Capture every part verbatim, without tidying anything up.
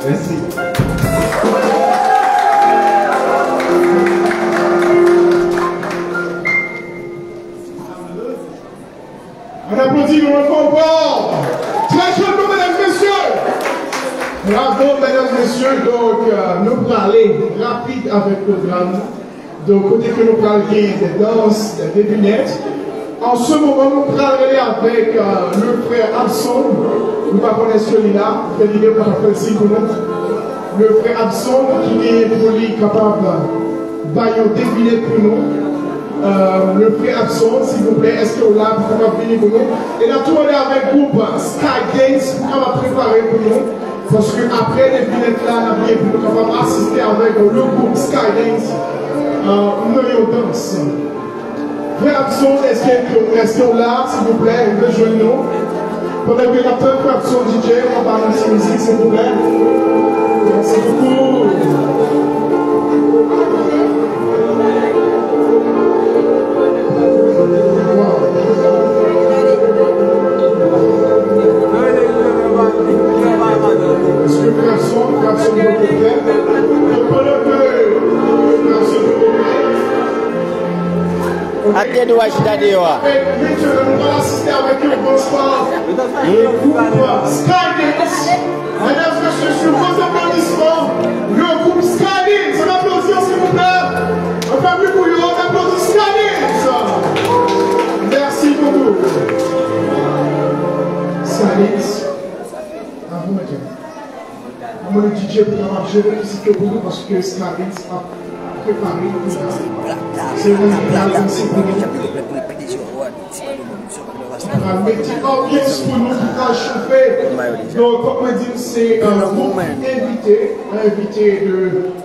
Mèsi. Ann aplodi nou ankò, ankò. Trè joli, medam, mesye. Bravo, medam, mesye. Donk, euh, nou prale rapid avèk pwogram nan. Donk, kote ke nou pral gen de dans, de devinèt. An se moman, nou pral rele avèk, euh, le frè Abson. Nou pa konnen si li la. Fè lide pou kapab fè l siy pou nou. Le frè Abson ki genyen pou li kapab bay yon devinèt pou nou. Euh, le frè Abson, silvouplè, èske w la pou kapab vini pou nou? E n ap tou ale avèk gwoup Skydance pou kapab prepare pou nou. Paske apre devinèt la, n ap gen pou nou kapab asiste avèk le gwoup Skydance, euh, nan yon dans. Frè Abson, èske, èske w la, silvouplè, rive jwenn nou? Pandan ke n ap tann frè Abson, D J, w ap ba nou ti mizik, silvouplè. Mèsi bokou. Èske frè Abson, frè Abson, w te prè? Pandan ke frè Abson te prè, Ak de dwa chita deyò a. Mèt yo, nou pral asiste avèk yon gwo star. Le groupe Skydance. Mesdames, messieurs, sur vos applaudissements, le groupe Skydance. Ann aplodi, silvouplè. Ann fè bri pou yo, ann aplodi Skydance. Mèsi bokou. Skydance. A vous, mesdames. Mwen mande D J pou kapab jere mizik yo pou nou, paske Skydance ap prepare pou sa. Se yon mizik ki al danse pou nou. Pral mete anbyans pou nou, pou pral chofe. Donk, kòm mwen di, se, euh, yon gwoup envite, envite de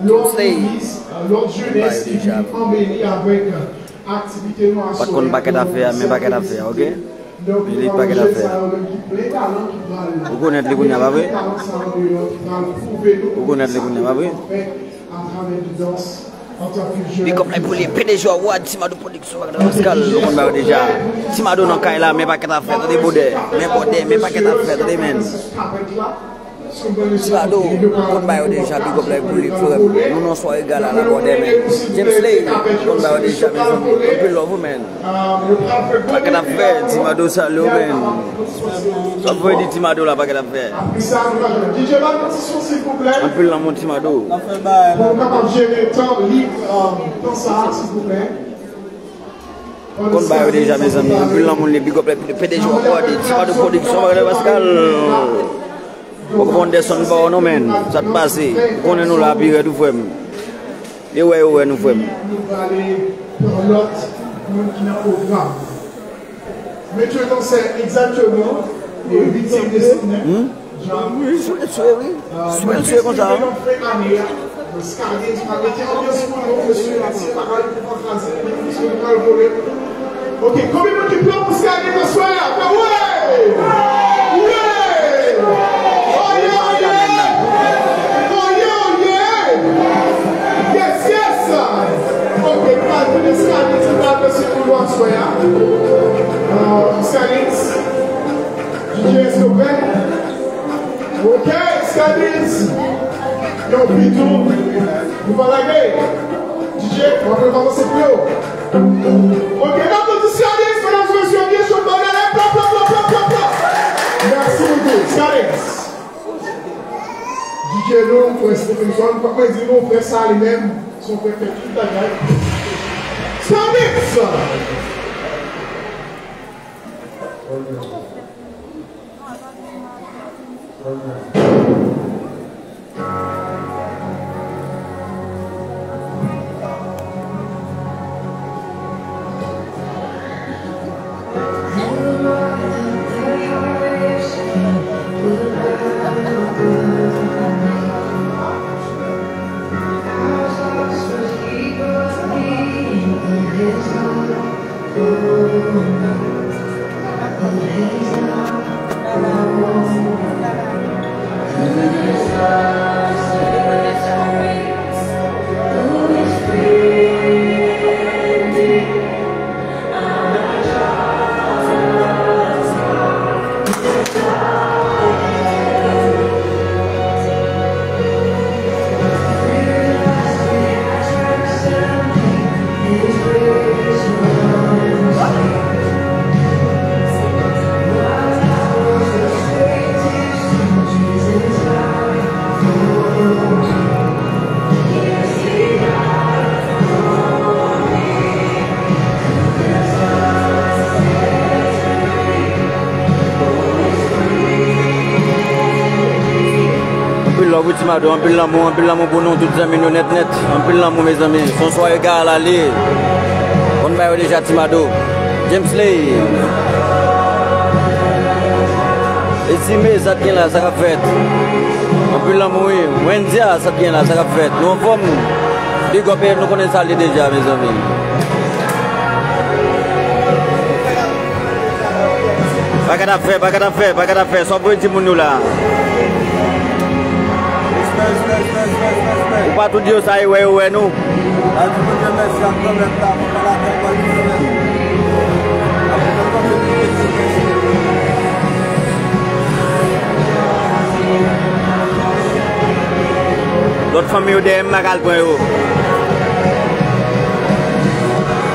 lòt legliz, euh, lòt jenès ki vin anbeli avèk, euh, aktivite nou aswè. Pa t konn pakèt afè a, men pakèt afè a, oke? Li pakèt afè. Ou konèt li kounye a, pa vre? Ou konèt li kounye a, pa vre? Big up la pou li, P D G World, Ti Mado Production, Pascal, ou konn ba yo deja. Ti Mado nan kay la, men pakèt afè, tande bòdè, men bòdè, men pakèt afè, tande, men. Ti Mado, konn ba yo deja, big up la pou li, frè m. Nou nan sware gala la, bòdè, men. James Lay, konn ba yo deja, mezanmi. Anpil love, men. Pakèt afè, Ti Mado, salye w, men. Sa vle di Ti Mado la, pakèt afè. Anpil lanmou, Ti Mado. Konn ba yo deja, mezanmi. Anpil lanmou, li, big up la, P D G World, Ti Mado Production, bagay la, Pascal. Poko Anderson pa w non, men. Sa t pase? Ou konnen nou la pi rèd, ou, frè m. E wè, e wè nou, frè m. Nou prale pran lòt moun ki nan pwogram. Mèt yo dansè egzakteman, e, ritm de sèn. Hmm? Sou l swe, wi. Sou l swe konsa, wi. Skydance pral mete anbyans pou nou, mesye, mesye, pa kay pou pa kraze, mesye, nou pral vole. Ok, konbyen moun ki prè pou Skydance aswè a? Fè wi! Wi! Oye, oye! Oye, oye! Yes, yes! Ok, pral vini Skydance, pral danse pou nou aswè a. Euh, Skydance. D J, èske w prè? Ok, Skydance. Yo, Pitou, nou pa lage. D J, w ap fè avanse pou yo. Ok, n ap aplodi Skadens, medam e mesye, byen cho, bagay la, pla, pla, pla, pla, pla, pla. Mèsi bokou, Skadens. D J nou, frè Stephenson, fòk mwen di nou, frè sa li menm, se yon frè k fè tout bagay. Skadens! Anpil love wi Ti Mado, anpil lanmou, anpil lanmou pou nou tout zanmi nou nèt nèt. Anpil lanmou mezanmi. Se yon sware gala li ye. Konn ba yo deja Ti Mado. James Lay. Esime, sa k gen la, sa k ap fèt? Anpil lanmou wi. Wendia, sa k gen la, sa k ap fèt? Nou anfòm? Big up, nou konnen sa l ye deja mezanmi. Bagay ap fè, bagay ap fè, bagay ap fè. Sa w voye di moun yo la? Ou pa tou di yo sa, yo wè, yo wè nou. Lòt fanmi yo dèyè m, m pa ka al pran yo.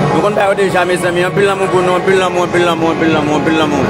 Nou konn ba yo deja, mezanmi. Anpil lanmou pou nou, anpil lanmou, anpil lanmou, anpil lanmou, anpil lanmou.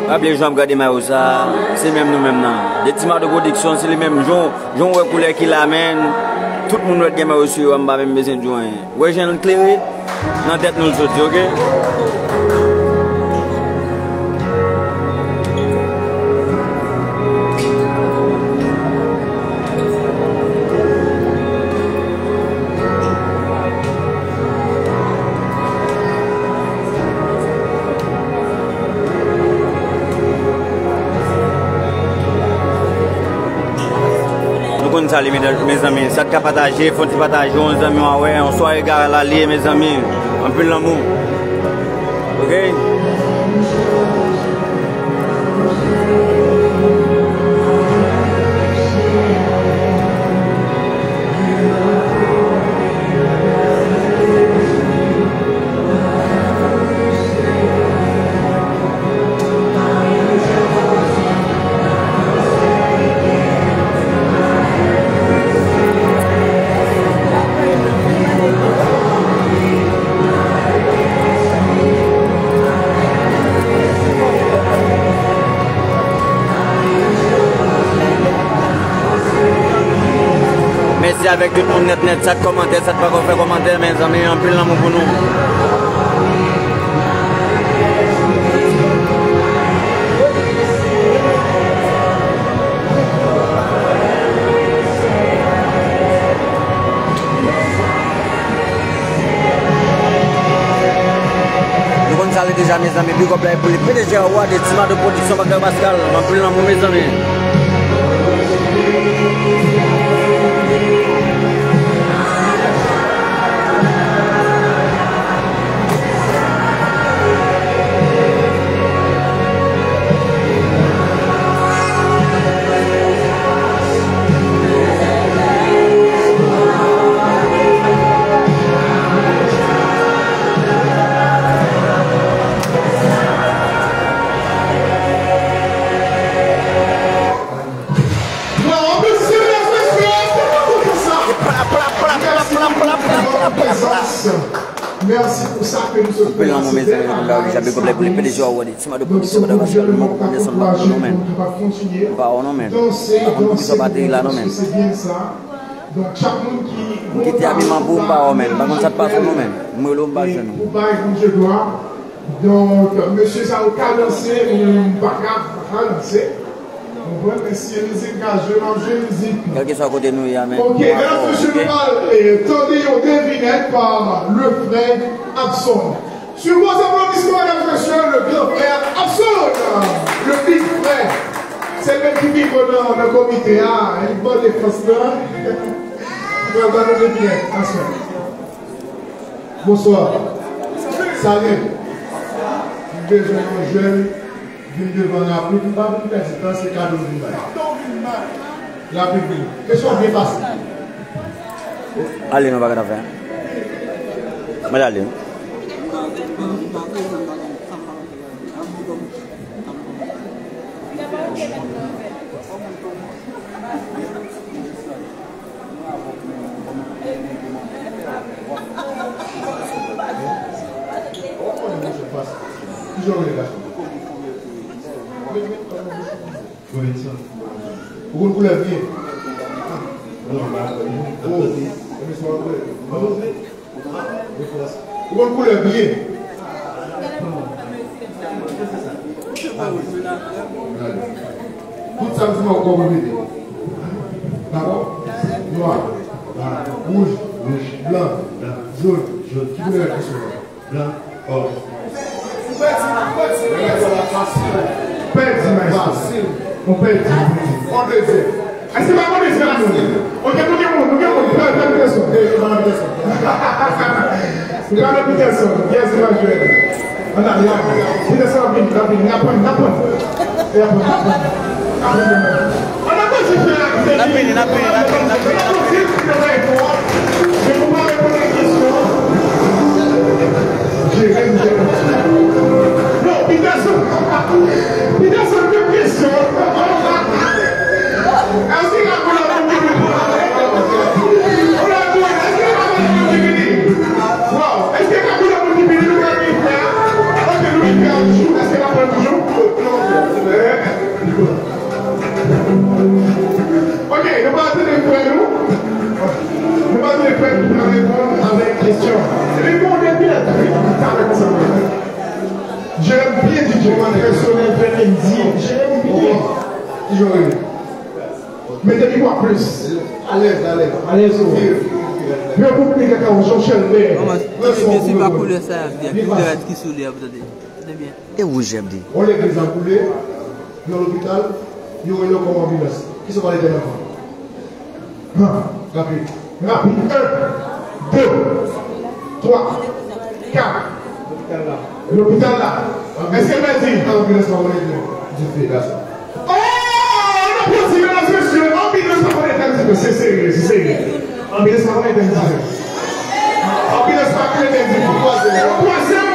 Pa bliye jan ap gade mayo sa, se menm nou menm nan. De Ti Mado Production, se li menm. Jan, jan w wè koulè ki la, men tout moun wè t gen mayo sou yo, m pa menm bezwen di w anyen. Wè jan l klere, nan tèt nou l soti, oke? Nou konn sa li, mezanmi. Sa k ka pataje, fè yon ti pataje, yon zanmi w a wè, yon sware gala li ye, mezanmi. Anpil lanmou. Oke? Mèsi avèk tout moun nèt nèt, sa k kòmante, sa k pako fè kòmantè, mezanmi, anpil lanmou pou nou. Mezanmi, big up la pou li. P D G Award, Timado Production, Bakayo Pascal. Anpil lanmou, mezanmi. Mèsi pou sa ke nou sot fè la, se trè enpòtan. Donk, si nou vle nou kapab kontinye, danse, danse, paske se byen sa. Donk, chak moun ki... M kite abiman pou ou, m pa wè w, menm. M pa konn sa k pase w non, menm. M rele w, m pa jwenn ou. Pou bay Bondye glwa. Donk, mesye sa yo ka danse, mwen menm m pa ka, m pa ka danse. Ou konprann? Men si mizik ka jwe, m ap jwe mizik. Kèlkeswa kote nou ye a, men. Ok, medam, mesye, nou pral, eh, tande yon devinèt pa le frè Abson. Sur vos applaudissements, mesdames et messieurs, le grand frère Abson, le big frère. Se l menm ki pi gwo nan, nan komite a, li ban defans lan. Li pral ban nou devinèt, Abson. Bonswa. Salut. M bezwen yon jèn vin devan rapid, m pa vin pèdi tan, se kado m vin bay. Rapid vini. Kesyon byen fasil. Ale, nou pa ka fè. Mwen ale. Ou konn koulè byen? Ou konn koulè byen? Tout sa m di w, ou konn mete. Dakò? Nwa, wouj, blan, jòn. Ki koulè ki sou ou? Blan. Ò. Pèdi, maestro. Fasil. Ou pèdi. On dezyèm. Èske pa konnen se la moun? Ok, nou gen moun, nou gen moun. Pè, pè Peterson. Pè Peterson. Pè Peterson. Yes, Emmanuel. Ann ale, ann ale. Peterson ap vini, ap vini. N ap pran, n ap pran. E ap pran, n ap pran. N ap pran. Ann ale, ann ale. N ap vini, n ap vini, n ap vini, n ap vini. N ap vini. Jere m, jere m. Non, Peterson. Peterson, menm kesyon. Èske ka pou lòt moun ki vin? Pou lòt moun, èske ka pou lòt moun ki vini? Wow, èske ka pou lòt moun ki vini? Nou pral gen frè a. Ok, nou gen frè a toujou. Èske ka pran toujou? Ok, nou pral tande frè nou. Nou pral tande frè nou ki pral reponn avèk kesyon. Epi pou yon depi la, depi talè konsa. Jerem byen D J. Mwen pèsonèl frè Kendy. Jerem byen. Ki jan w rele? Mete mikwo a plis. Alèz, alèz. Alèz, o. Yo pou pli kaka w, Jean Chelbert. Mwen se pa koulè sa y ap di a, ki koulè ki sou li a pou tande. Tande byen. E wouj M D. Yon legliz ap boule, yon lopital, yon rele kòm anbilans. Kisa w pral di nan fanm? Rapid. Rapid. En, de, twa, kat. Lopital la. Lopital la. Èske l pèdi? Anbilans pa konn etèn dife, gason. Oh, n aplodi, medam, mesye. Anbilans pa konn etèn dife. Se serye, se serye. Anbilans pa konn etèn dife. Anbilans pa konn etèn dife. Twazyèm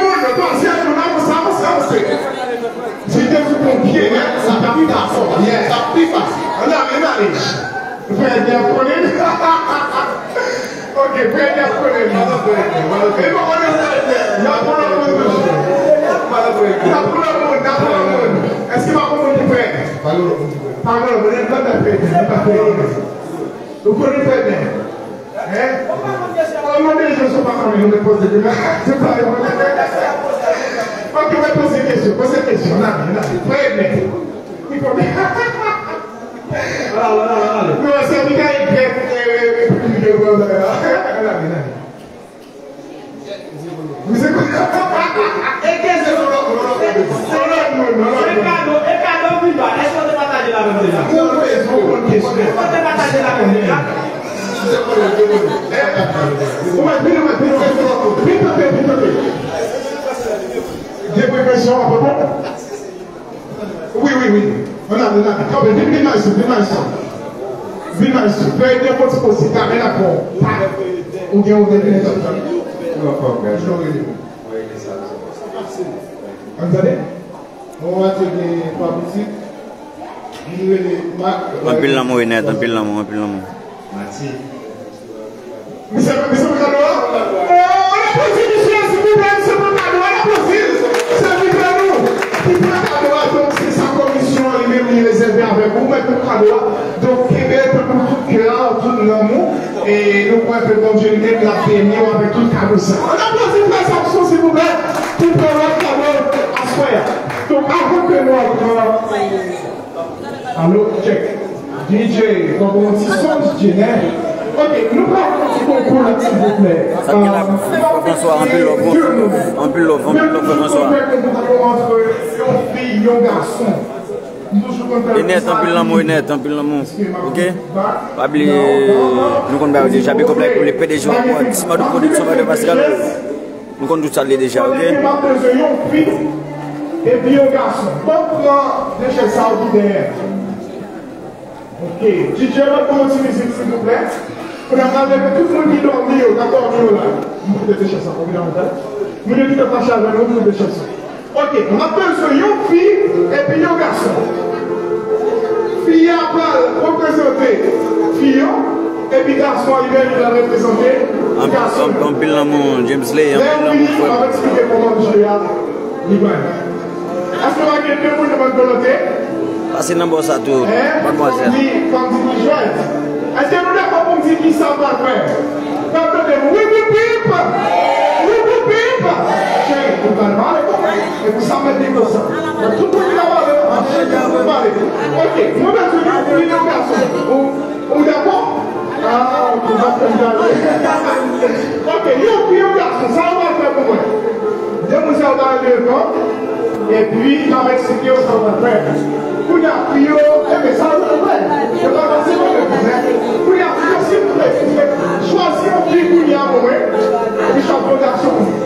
moun, twazyèm moun, avanse, avanse, avanse. Si te sou ponpye, sa t ap pi fasil. Sa t ap pi fasil. Ann ale, ann ale. Frè Edner ap konnen. Ok, frè Edner ap konnen. E pa konnen frè Edner. N ap pran lòt moun toujou. N ap pran lòt moun, n ap pran lòt moun. Èske pa gon moun ki prè? Pa gen lòt moun ki prè. Pa gen lòt moun, n ap fè frè Edner, n ap fè frè Edner. Ou konnen frè Edner. Hein? Ou mande jan sou pa konnen, nou poze kesyon. Se pa yon. Ok, mwen poze kesyon, poze kesyon. N ale, n ale. Frè Edner. Li konnen. Ala, ala, ala, ala. Non, se Mikael Grèk, eh, eh, eh, Repiblik Dominikèn, ala, ala. Misye konnen. Ou bezwen konn kesyon. Ou mèt vin, ou mèt vin, ou mèt vin. Vin kanpe, vin kanpe. Depi kesyon an, papa. Wi, wi, wi. Ann ale, ann ale. Kanpe, vin, vin, maestro, vin, maestro. Vin, maestro. Fè de fon ti poz, si ta men la kon. Pa. Ou gen, ou gen, ou gen. Ann tande? Bon, atye gen twa pitit. Li rele Mak. Anpil lanmou, Enèt, anpil lanmou, anpil lanmou. Mati. Misye, misye pran kado a? Oh, ann aplodi misye, silvouplè, misye pran kado a, ann aplodi l. Sèvitè nou ki pran kado a, donk, se sa komisyon an li menm li rezève avèk ou, mèt pran kado a. Donk, kenbe l tankou tout kè a, tout nanm ou. E nou kwè ke Bondye li menm l ap beni w avèk tout kado sa. Ann aplodi frè Samson, silvouplè, pou pran lòt kado aswè a. Donk, avan ke nou al pran Alo, check. D J, fò pou yon ti sonj, Jenè. Ok, nou pral fè yon ti konkou la, silvouplè. Sa k gen la, frè Franswa, anpil love, anpil love, anpil love, frè Franswa. Enèt, anpil lanmou, Enèt, anpil lanmou. Ok? Pa bliye, nou konn ba yo deja, big up la pou le P D G Wap Wap, Simadou Production, Brother Pascal. Nou konn tout sa l ye deja, ok? Kote ki pa bezwen yon fi epi yon gason? Bon, pran de chèz sa yo ki dèyè. Ok. D J, mwen ban yon ti mizik, silvouplè. Kounye a, m ap leve tout moun ki dòmi yo, k ap dòmi yo la. M pote de chèz sa, konbyen an fè? Moun yo ki t ap mache avè nou, pote de chèz sa. Ok, m ap bezwen yon fi epi yon gason. Fi a pral reprezante fi yo, epi gason an li menm li pral reprezante gason. Anpil lanmou, James Lay, anpil lanmou, frè m. Lè w vini, m ap eksplike kòman m jwe a, li pral. Èske pa gen de moun ki konn volonte? Pase nan bò sa tou, madmwazèl. Li, kòm di ki jwèt. Èske nou dakò pou m di ki sa m pral fè? Fè m tande m, wip, wip, wip! Wip, wip, wip! Cheri, ou pral pale, kòman? E pou sa m mèt di konsa. Tout moun ki ta pale, an cheri, tout moun pale. Ok, mwen bezwen yon fi, yon gason. Ou, ou dakò? Ah, ok, m ap fè m gade. Ok, yon fi, yon gason, sa w ap fè pou mwen? Demoiselle ba yo devan, epi m ap eksplike yo sa w ap fè. Kounye a, fi yo, enben, sa yo ap fè. Yo pa pase mwen menm, men kounye a, fi yo, silvouplè, silvouplè, chwazi yon fi kounye a pou mwen, epi chwazi yon gason pou mwen.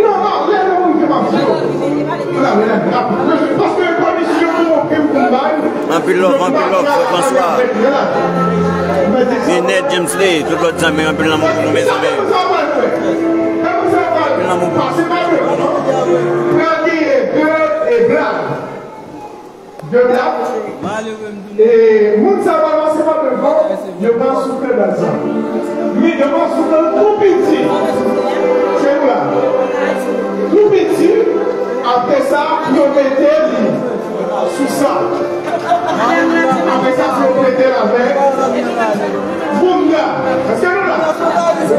Non, non, lè nou rive, m ap di yo. Ann ale, ann ale, paske pèmisyon pou yon fi pou m bay. Anpil love, anpil love, frè Franswa. Enèt, James Lay, tout lòt zanmi, anpil lanmou pou nou, mezanmi. Anpil lanmou pou nou. Pral genyen de, e, blag. De blag. E moun sa yo pral pase pa devan, yo pral soufle blag sa. Men yo pral soufle l tou piti. Se nou la. Tou piti, apre sa, pou yo mete li sou sa. Apre sa, pou yo mete l avèk bounda. Èske nou la?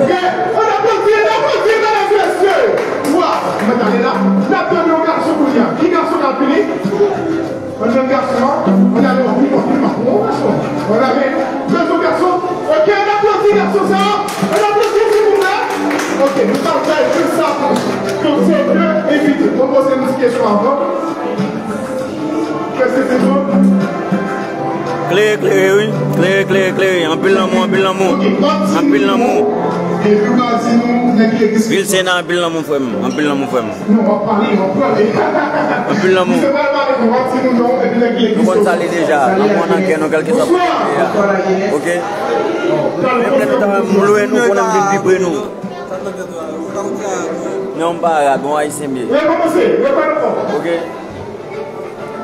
Prè? Ann aplodi, ann aplodi, medam e mesye. Wa, mwen ale la. N ap tann yon gason kounye a. Ki gason k ap vini? Ann jwenn gason an. Ann ale, anpil, anpil, anpil, anpil gason. Ann ale. Bezwen gason. Ok, ann aplodi gason sa. Ann aplodi, silvouplè. Ok, nou pral fè jis sa pou. Donk, se de envite. Mwen poze yon ti kesyon avan. Kèske se bon? Klere, klere, wi. Klere, klere, klere. Anpil lanmou, anpil lanmou. Anpil lanmou. Vil Sena, anpil lanmou, frè m. Anpil lanmou, frè m. Non, w ap pale, w ap pale. Anpil lanmou. Misye pral pale, w ap di nou non, epi nèg ki egziste. Nou konn sa li deja. Lanmou an nan kè nou, kèlkeswa kote nou ye a. Ok? Menm lè nou ta wè m lwen nou, konnen m vin pi pre nou. Non, m pa rad, bon ayisyen m ye. Rekòmanse, reprann ankò. Ok?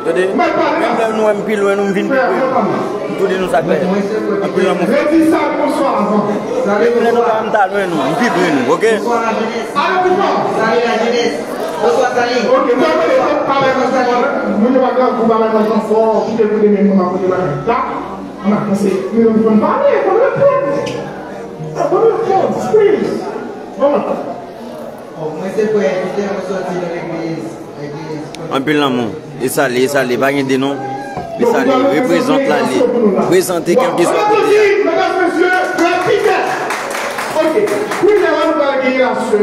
Tande, menm lè nou wè m pi lwen nou, m vin pi pre nou. M tou di nou sa klè. Anpil lanmou. Redi sa, bonswa avan. Menm lè nou pa wè m ta lwen nou, m pi pre nou, ok? Ale pou fò. Salut la jeunesse. Bonswa, salut. Ok, mwen mande fòk pa bay manzè, moun yo pa gen pou pa bay manzè fò, kite pou demen mwen ma kote bagay. Da, m a panse, nou yon fòm pale, fòm reponn. Fòm reponn, please. Bon. Oh, mwen se frè Peter, mwen sòti nan legliz, legliz. Anpil lanmou. E sa li, e sa li, pa gen de non. E sa li, reprezant la li. Prezante kèlkeswa kote a. Medam, mesye, frè Peter. Ok, kounye a la nou pral genyen la sè.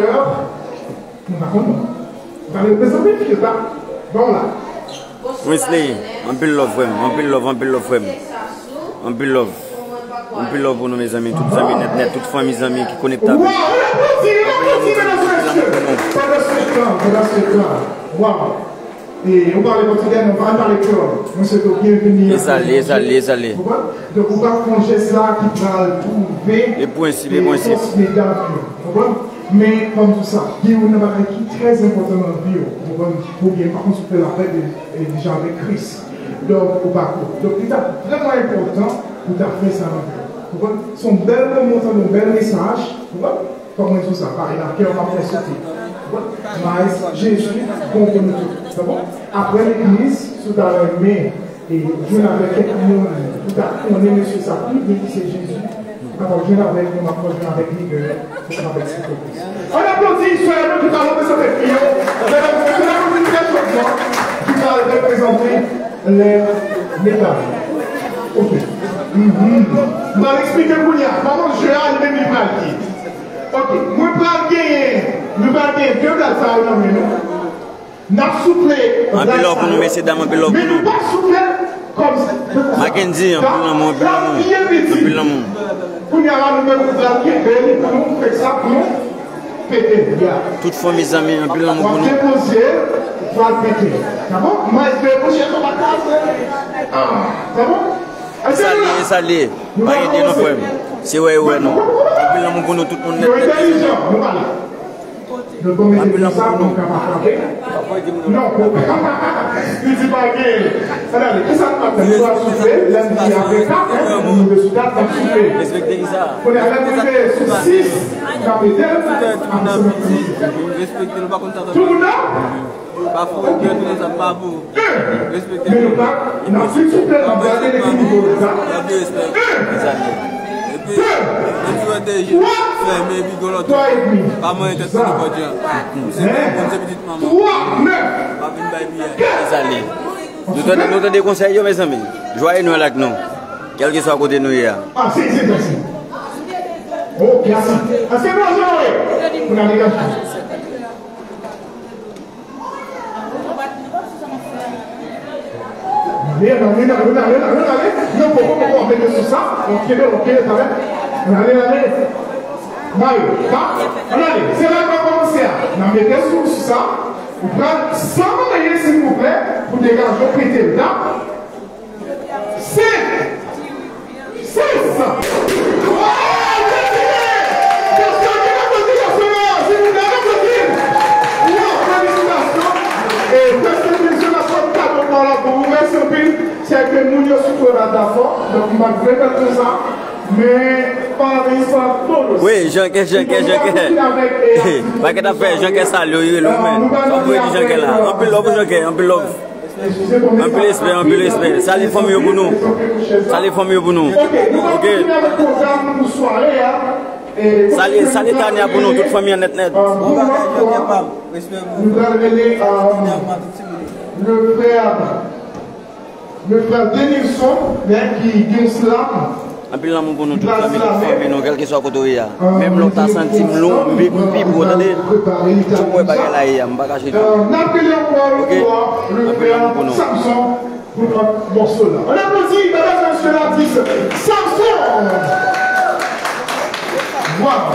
Nou pa konn non. Nou pral reprezante fi yo, ta. Bon la. Wesley, anpil love frè m, anpil love, anpil love frè m. Anpil love. Anpil love pou nou mezanmi, tout zanmi nèt nèt, tout fanmi zanmi ki konekte avè nou. Anpil love, anpil love pou nou. Pandan se tan, pandan se tan. Waw. E ou pale pòtigè, non, pa pale kreyòl. Mwen swete w byenveni. E sa l ye, e sa l ye, e sa l ye. Konprann? Donk ou pa fè yon jès la ki pral twouve e fòs medam yo. Konprann? Men kòm di sa, gen youn nan bagay ki trè enpòtan nan vi w. Konprann? Oubyen pa konn si w fè lapèd e, e deja avèk Kris. Donk ou pa ko. Donk li ta vrèman enpòtan pou w ta fè sa nan vi w. Konprann? Se yon bèl moman, se yon bèl mesaj. Konprann? Fòk mwen di w sa, pale nan kè w, m ap fè sote. Konprann? Mas Jezi bon pou nou tout. Sa bon? Apre legliz, si w ta renmen e jwenn avèk kèk moun, ou ta konnen mesye sa pi byen ki se Jezi, ou kapab jwenn avèk nou, m ap jwenn avèk lidè, ou kapab eksplike plis. Ann aplodi sè nou ki pral reprezante fi yo. Medam, se la nou di trè jòdman ki pral reprezante lè medam. Ok. Mhm. M pral eksplike kounye a. Kòman jeu a li menm li pral ye? Ok. Mwen pral genyen, nou pral genyen de blad sa yo nan men nou. N ap souple. Anpil love pou nou, mesye dam, anpil love pou nou. Men nou pa souple kòm se. Mackendy, anpil lanmou, anpil lanmou. Anpil lanmou. Kounye a la, nou menm nou pral kenbe li pou nou fè sa pou nou pete li a. Tout fanmi, zanmi, anpil lanmou pou nou. W ap depoze, pral pete. Sa bon? Mwen espere pou chèf ou pa kaze. Ah, sa bon? E sa l ye, e sa l ye. Pa gen de non, frè m. Se wè yo wè nou. Anpil lanmou pou nou, tout moun nèt, nèt, nèt. Nou entèlijan, nou pa la. Donk, kòm se sa, nou ka pa frape. Non, pou li di pa gen. Ann ale, kisa n ap fè? Nou pral souple, lè n di apre kat, nou rive sou kat, n ap souple. Kounye a, lè n rive sou sis, n ap ede l, apre sa, n ap souple. Tout moun la? Pa fò, gen tout sa, pa pou. Men nou pa, n ap vin souple, n ap gade ki nivo l la. Epi, menm si w te jis fèmen epi gen lòt, pa manyen tèt sou nipòt jan. Ou se, ou se pitit manman. Pa vin bay piyay. Sa li. Nou tande, nou tande konsèy yo, mezanmi. Jwaye Nwèl ak nou. Kèlkeswa kote nou ye a. Ah, si, si, si. Oh, klasi. Èske nou ansanm? Pou n ale, klasi. Ann ale, ann ale, ann ale, ann ale, ann ale. Non, poko, poko, w ap mete sou sa. W ap kenbe, w ap kenbe, talè. Ann ale, ann ale. Bay, ba, ann ale. Se la n ap kòmanse a. N ap mete sou, sou sa. Ou pral san anyen, silvouplè, pou degaje w pete l la. Senk. Sis. Waw, Dezire! Gason, ki nan pwodikasyon an? Silvouplè, nan pwodikasyon. Waw, felisitasyon. E, prèske tout jounason kado pa la pou ou. Mèsi anpil. Se ke moun yo sou Twitter dakò. Donk, m pa t vle fè l konsa. Men, pa de istwa bonus. Wi, Jankè, Jankè, Jankè. Pakèt afè, Jankè salye w, li rele w, men. Sa w vle di Jankè la? Anpil love pou Jankè, anpil love. Anpil respè, anpil respè. Salye fanmi yo pou nou. Salye fanmi yo pou nou. Ok. Salye, salye Tania pou nou, tout fanmi an nèt nèt. Bon bagay, Jankè pa m. Respè pou ou. Nou pral rele, euh, le frè, le frè Denilson, men ki gen slam. Anpil lanmou pou nou tout, zanmi, tout fanmi nou, kèlkeswa kote w ye a. Menm lè w ta santi m lou, m pi, m pi gwo, tande. Tou wè bagay la ye a, m pa kache nou. Ok? Anpil lanmou pou nou. Samson pou lòt mòso la. On applaudit, mesdames et messieurs, l'artiste Samson. Wow.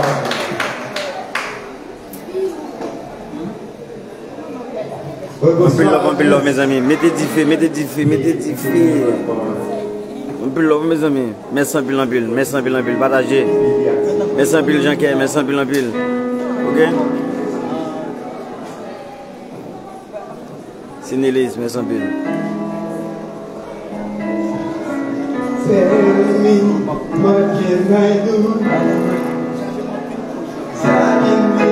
Anpil love, anpil love, mezanmi. Mete dife, mete dife, mete dife. Anpil love, mezanmi. Mèsi anpil, anpil. Mèsi anpil, anpil. Pataje. Mèsi anpil, Jankè. Mèsi anpil, anpil. Ok? Sineliz, mèsi anpil. Tell me, what can I do? I can be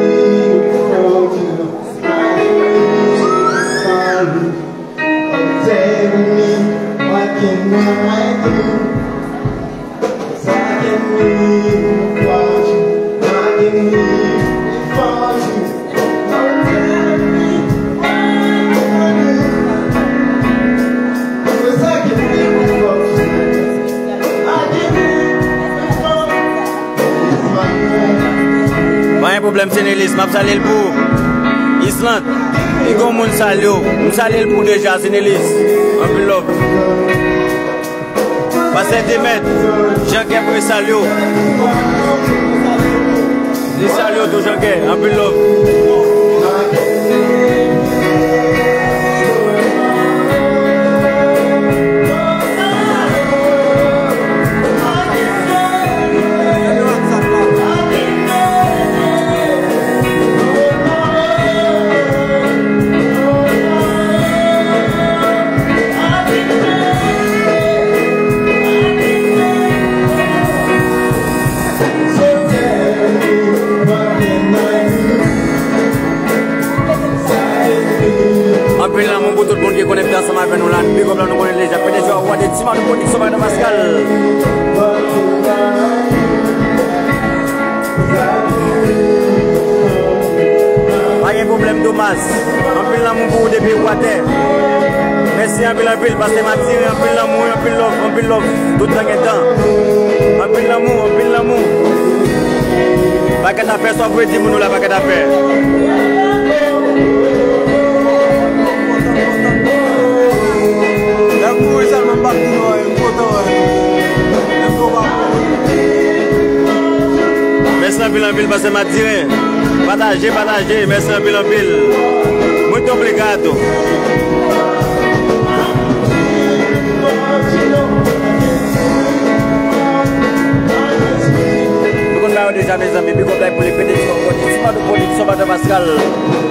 without you. I can be without you. Tell me, what can I do? I can be without you. I can be without you. Pa gen pwoblèm, Sineliz, m ap salye l pou ou. Slant, li gon moun salye w. M salye l pou deja, Zinelis. Anpil love. Pastè Demèt, Jan Kè voye salye w. Li salye w tou, Jan Kè. Anpil love. Anpil lanmou pou tout moun ki konekte ansanm avè nou la. Big up la, nou konnen deja. P D G a Wade, Ti Manou Pwodiksyon, Madan Pascal. Pa gen pwoblèm, Thomas. Anpil lanmou pou ou depi Watè. Mèsi anpil, anpil, pastè Matirin, anpil lanmou, anpil love, anpil love. Tout tan gen tan. Anpil lanmou, anpil lanmou. Pakèt afè, sa w vle di moun ou la, pakèt afè. Lè m kouri sèlman, m p ap di nou anyen, m kontan wè nou. Lè m kouri, m ap kouri. Mèsi anpil, anpil, pastè Matirin. Pataje, pataje. Mèsi anpil, anpil. Muito obrigado. Nou konn ba yo deja, mezanmi. Big up la pou li, P D G a Wade, Ti Manou Pwodiksyon, Madan Pascal.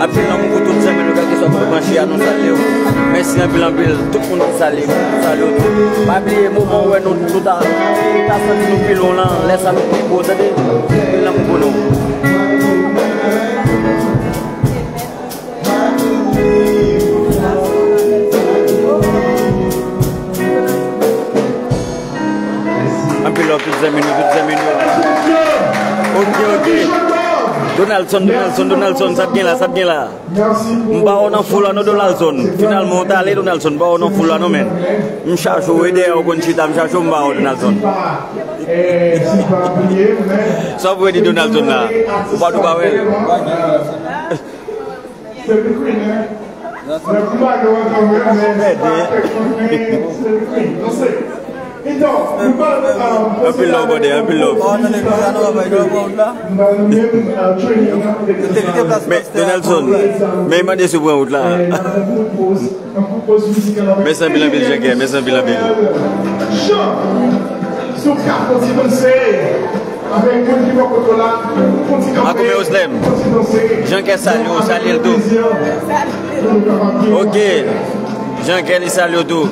Anpil lanmou pou tout zanmi nou, kèlkeswa kote w branche a, nou salye w. Mèsi anpil, anpil. Tout moun ki salye m, salye w tou. Pa bliye moman ou wè nou tout a, tout a santi nou pi lwen lan, lè sa nou pi gwo, tande. Anpil lanmou pou nou. Anpil love tout zanmi nou, tout zanmi nou. Ok, ok. Donaldson, Donaldson, Donaldson, sa t gen la, sa t gen la. M pa wè w nan foul la non, Donaldson. Finalman, w t ale, Donaldson. M pa wè w nan foul la non, men. M chache w, e dèyè w konn chita, m chache w, m pa wè w, Donaldson. Sa w vle di Donaldson la? Ou pa dwe pa wè l. Anpil love, brother, anpil love. Men, Donaldson, men mande si w pran wout la. Mèsi anpil, anpil, Jan Kè, mèsi anpil, anpil. Makomè Oslem, Jan Kè salye w, salye l tou. Ok, Jan Kè li salye w tou.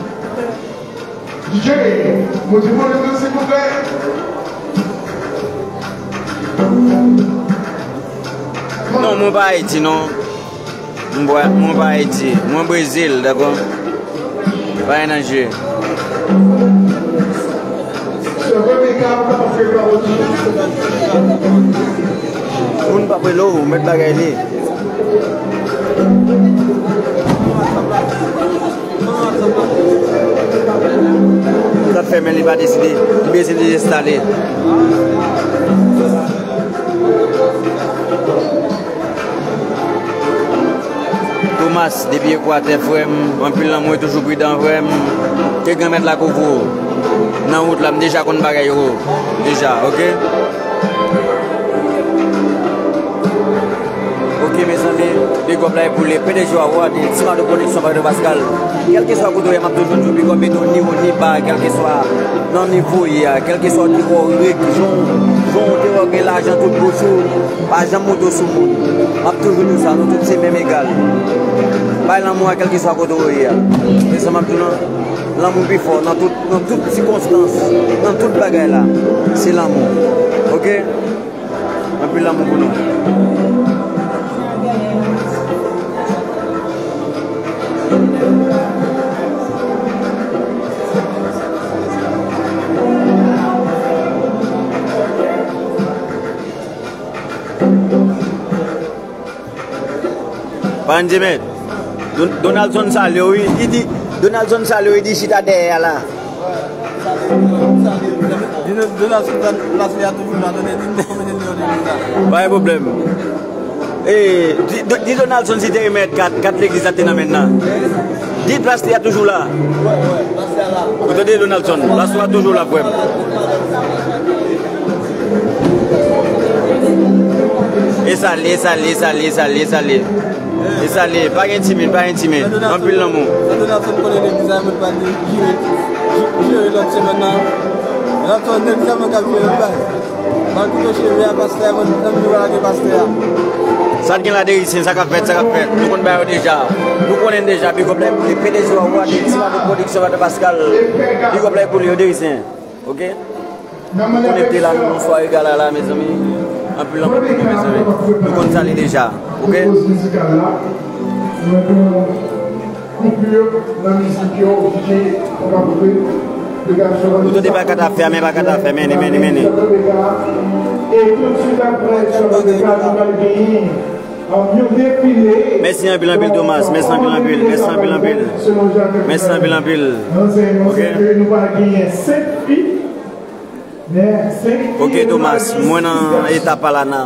Non, mwen pa Ayiti, non. Mwen pa, mwen pa Ayiti. Mwen Brezil, dakò? Pa gen nan je. Moun p ap rele w, ou mèt bagay li. Sa fè men li pa deside, li bezwen dezenstale. Thomas, depi Ekwatè, frè m, anpil lanmou e toujou pridan, frè m. Ke Granmèt la kouvri w. Nan wout la, m deja konn bagay yo. Deja, ok? Ok, mezanmi, big up la e pou li. P D G a Wade, Ti Manou Pwodiksyon, Patro Pascal. Kèlkeswa kote w ye, m ap toujou di w big up, mete w ni wo ni ba, kèlkeswa nan nivo w ye a, kèlkeswa w te wè w reg, jan w, jan w te wè w gen lajan tout bouch ou, pa janm monte w sou moun. M ap toujou di w sa, nou tout se menm egal. Bay lanmou a kèlkeswa kote w ye a. Se sa m ap di w lan, lanmou pi fò nan tout, nan tout sikonstans, nan tout bagay la. Se lanmou. Ok? Anpil lanmou pou nou. Pandimet. Don-, Donaldson salye w, wi. Li di, Donaldson salye w, li di chita dèyè a la. Donaldson plas li a toujou la, tande, li konbyen de milyon de dola. Pa gen pwoblèm. E, di, di, di Donaldson si te remèt kat, kat legliz la te nan men l la. Di pastè a toujou la. Ou tande Donaldson, pastè a toujou la, frè m. E sa l ye, e sa l ye, e sa l ye, e sa l ye, e sa l ye. E sa l ye, pa gen timid, pa gen timid. Anpil lanmou. Sa Donaldson konnen legliz la, mwen pral jere, jere lòt semèn nan. Donaldson, nèg sèlman k ap jere l, baz. Mwen koupe cheve a pastè a, mwen, mwen vin lage pastè a. Sa k gen la, Derisyen, sa k ap fèt, sa k ap fèt. Nou konn ba yo deja. Nou konnen deja, big up la pou li. P D G Wawa, Derisyen, Prodiksion, Pastè Pascal. Big up la pou li, yo, Derisyen. Ok? Nou konekte la, nou nan sware gala la, mezanmi. Anpil anpil pou nou, mezanmi. Nou konn sa li deja. Ok? Koupure nan mizik yo ki te konpòte. Nou tande pa ka ta fèmen, pa ka ta fèmen, mennen, mennen. E tout swit apre, nou pral genyen yon defile. Mèsi anpil anpil, Thomas. Mèsi anpil anpil. Mèsi anpil anpil. Mèsi anpil anpil. Ok. Nou pral genyen senk fi. Ok, Thomas, mwen nan eta Palana.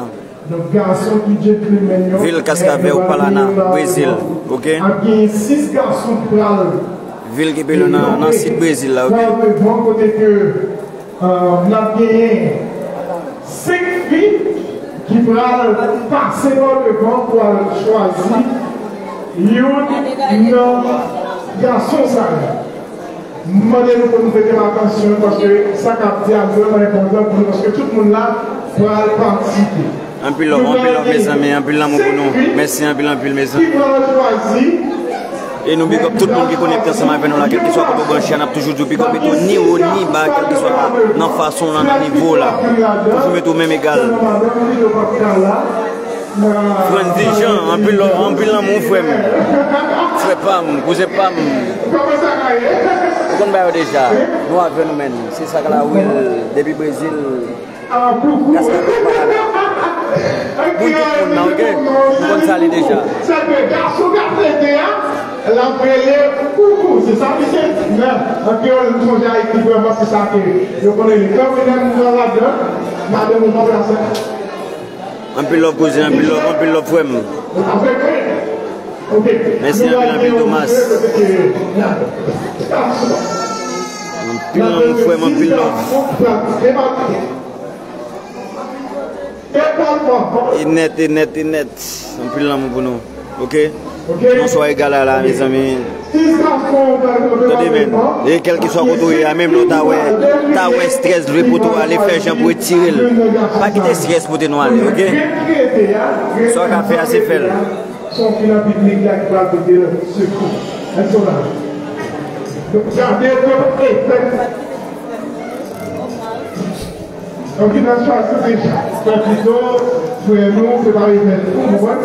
Vil Cascavel, Palana, Brezil. Ok. Vil ki pi lwen nan, nan sid Brezil la, ok. N ap genyen senk fi ki pral pase pa devan pou al chwazi youn nan gason sa yo. M mande nou pou nou prete atansyon, paske sa k ap di a vrèman enpòtan pou nou, paske tout moun la pral patisipe. Anpil love, anpil love, mezanmi, anpil lanmou pou nou. Mèsi anpil anpil, mezanmi. Ki pral chwazi. E nou big up tout moun ki konekte ansanm avè nou la, kèlkeswa kote w branche a, n ap toujou di w big up, mete w ni wo ni ba, kèlkeswa nan fason w lan, nan nivo w la. Toujou mete w menm egal. Frandy Jean, anpil love, anpil lanmou, frè m. Frè pa m, kouzen pa m. Ou konn ba yo deja. Nou avè nou, menn. Se sa k la, Will, depi Brezil. Gason pa la. Pou tout moun nan, ok? Nou konn sa li deja. Sa ke gason k ap fete a, l ap rele Koukou. Se sa, misye? Men, an kreyòl, m sonje Ayiti, vrèman, se sa ke yo konn rele. Kanmenm, m pran ladan, madanm ou pa plase. Anpil love, kouzen, anpil love, anpil love, frè m. Mèsi anpil, anpil, Thomas. Anpil lanmou, frè m, anpil love. E nèt, e nèt, e nèt. Anpil lanmou pou nou. Ok? Nou sware gala la, mezanmi. Tande, menn. E kèlkeswa kote w ye a, menm lè w ta wè, ta wè strès vle pote w ale, fè jan pou retire l. Pa kite strès pote nou ale, ok? Sa w ka fè a, se fè l. Son ki nan piblik la ki pral pote l sekou. Èske w la? Gade, gade. Donk, li nan chwazi deja. Fè pito, frè nou, se pa remèd ou, ou konprann?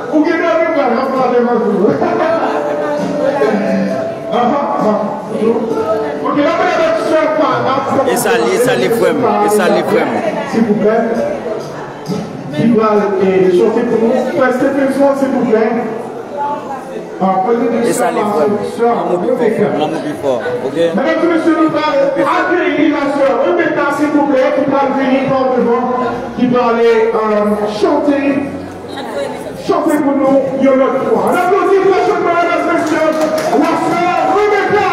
Ou gen dwa vin pran, n ap pale devan tou. Aha, aha. Ok, n ap pale avèk sè Fana. E sa li, e sa li, frè m. E sa li, frè m. Silvouplè. Ki pral, eh, chante pou nou. Frè Stephenson, silvouplè. E sa li, frè m. Lanmou pi fò, frè m. Lanmou pi fò. Ok? Medam e mesye, nou pral akeyi la sè Rebecca, silvouplè, ki pral vini pa devan, ki pral, eh, chante, chante pou nou yon lòt fwa. N aplodi trè chòdman, medam e mesye, la sè Rebecca.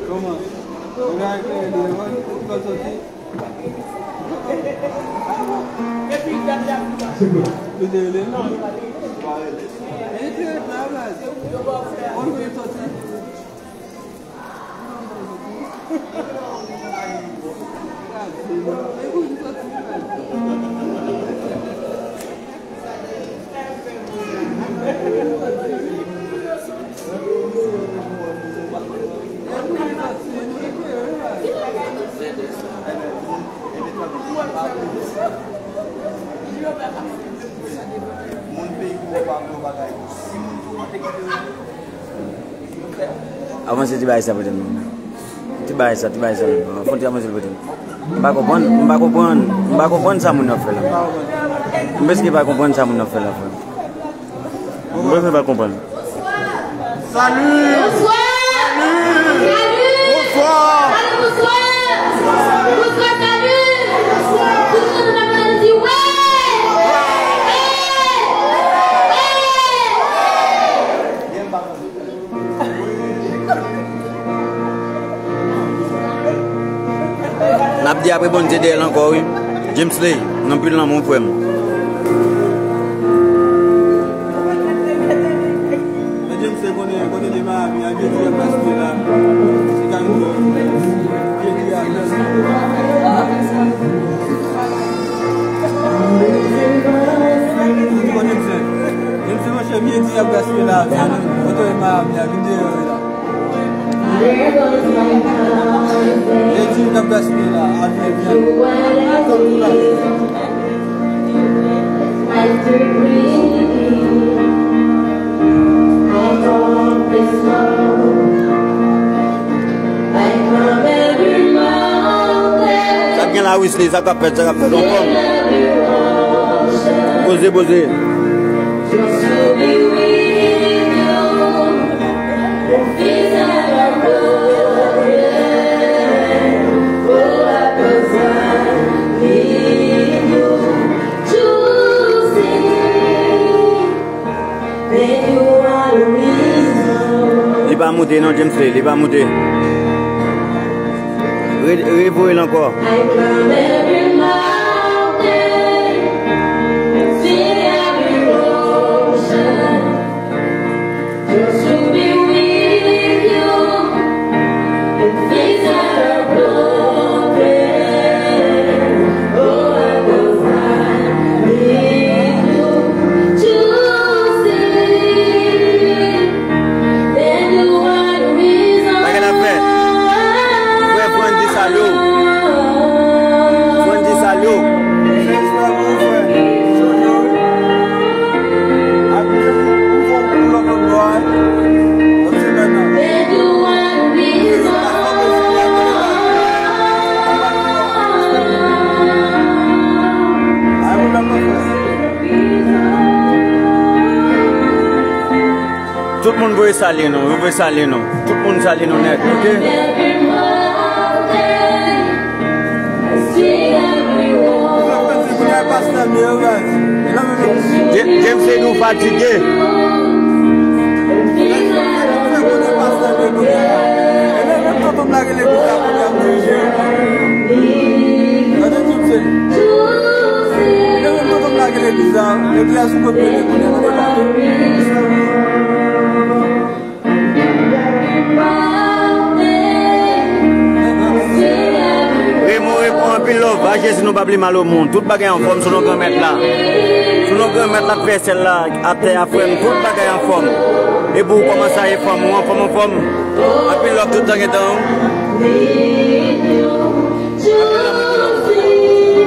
Kòman? Ou la klere devan, ou pral soti? Se bon. Ou te rele non? Li te ret la, baz. Ou vle soti? Moun peyi pou w pa vle yon bagay. Si moun tou an te kite yo. Avanse ti bagay sa pote m. Ti bagay sa, ti bagay sa. Fon ti avanse l pote m. M pa konprann, m pa konprann, m pa konprann sa moun yo ap fè la. M prèske pa konprann sa moun yo ap fè la, frè. M prèske pa konprann. Salut! Bonsoir! Salut! Bonsoir! Allô, bonsoir! Bonsoir, salut! Tout moun nan di wè! Wè! Wè! N ap di apre Bondye dèyè l ankò, wi. Jamesley, anpil lanmou, frè m. Men Jamesley konnen kote li Miami a, Jezi a gaspiye la. Se ka yon Jezi a gaspiye. Ou di konnen Jamesley. Jamesley, monchè, Jezi a gaspiye la. Kote li Miami a, vin deyò la. Lè di m k ap gaspiye la, atè byen. Sa k gen la, Wesley? Sa k ap fèt? Sa k ap fèt? Anfòm? Poze, poze. Li pa moute non, Jamesley, li pa moute. Re- revoye l ankò. Bagay la fè. Frè Frandy, salye w. Frandy, salye w. Tout moun voye salye nou, yo voye salye nou. Tout moun salye nou nèt, oke? James, James se nou fatige. Raymond, Raymond, anpil love. A Jezi, nou p ap li mal o moun. Tout bagay anfòm sou non Granmèt la. Sou non Granmèt la k fè syèl la, atè a, frè m, tout bagay anfòm. E pou ou, kòman sa ye, frè m? Ou anfòm, anfòm? Anpil love tout tan gentan.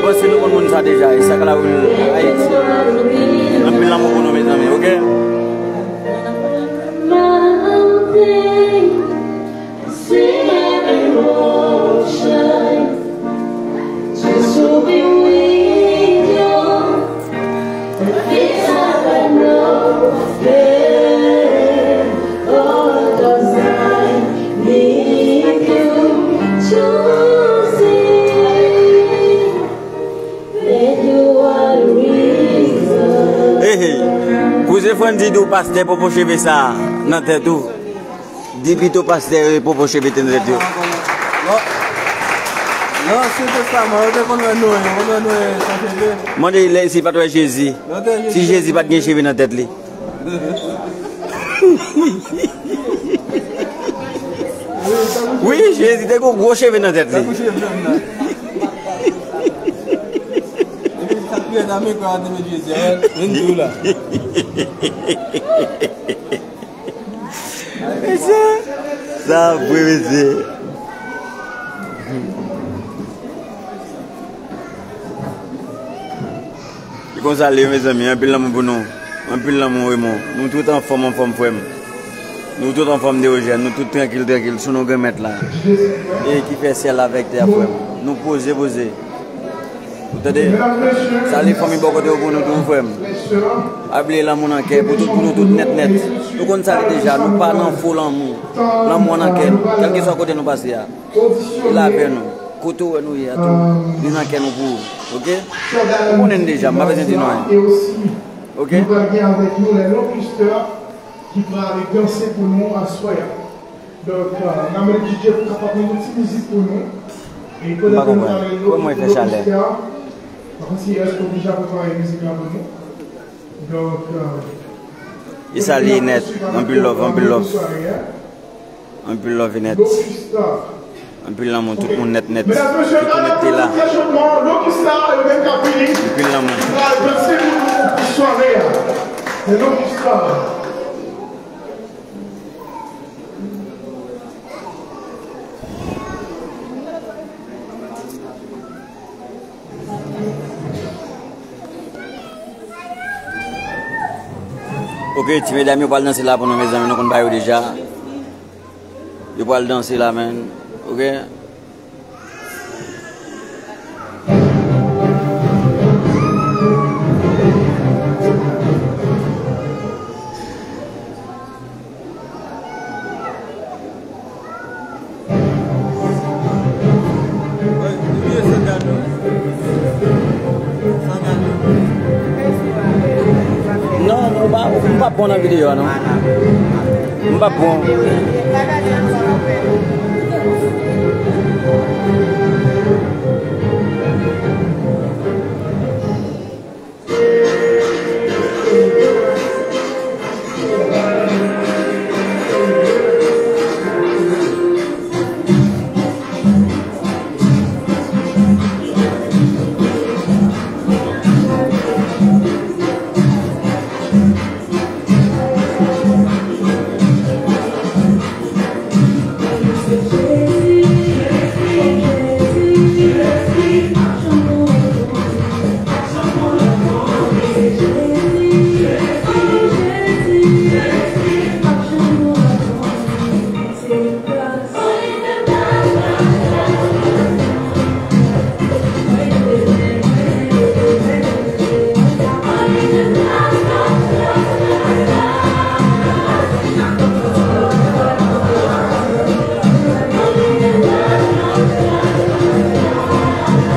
Bon, si nou konn moun sa deja, e sa k la woul Ayiti. Anpil lanmou pou nou, mezanmi, oke? Hey, hey. Kouzen Frandy di w pastè popo cheve sa nan tèt ou. Di pito pastè popo cheve te nan tèt yo. Nan Ansyen Testaman, yo te konn wè Noye, yo konn wè Noye san cheve. Mande lè si pa t wè Jezi. Si Jezi pa t gen cheve nan tèt li. Wi, Jezi te gon gwo cheve nan tèt li. Mesye, sa vre, mesye. E konsa l ye, mezanmi, anpil lanmou pou nou. Anpil lanmou, Raymond. Nou tout anfòm, anfòm, frè m. Nou tout anfòm, Deogène. Nou tout trankil, trankil, sou non Granmèt la. E ki fè syèl avèk tè a, frè m. Nou poze, poze. Ou tande? Salye fanmi bò kote yo pou nou tou, frè m. Pa bliye lanmou nan kè, pou tout, pou nou tout nèt nèt. Nou konn sa li deja, nou pa nan fo lanmou. Lanmou an nan kè nou, kèlkeswa kote nou pase a. Li la avè nou. Kote w wè nou ye a tou, li nan kè nou pou ou. Oke? Ou konnen n deja, m pa bezwen di nou anyen. Oke? Nou pral gen avèk nou les Locusters ki pral ale danse pou nou aswè a. Donk, euh, n a mande D J pou kapab yon ti mizik pou nou. E m pa konprann. Kòman mwen fè chalè? Mwen pa konn si èske w deja prepare mizik la pou nou. Donk, euh, e sa li nèt. Anpil love, anpil love. Anpil love nèt. Anpil lanmou, tout moun nèt nèt. Ki konekte la. Anpil lanmou. Oke, ti medam yo pral danse la pou nou, mezanmi, nou konn ba yo deja. Yo pral danse la, man. Oke? Non, non, ou pa, ou pa bon nan videyo a, non. M p ap bon.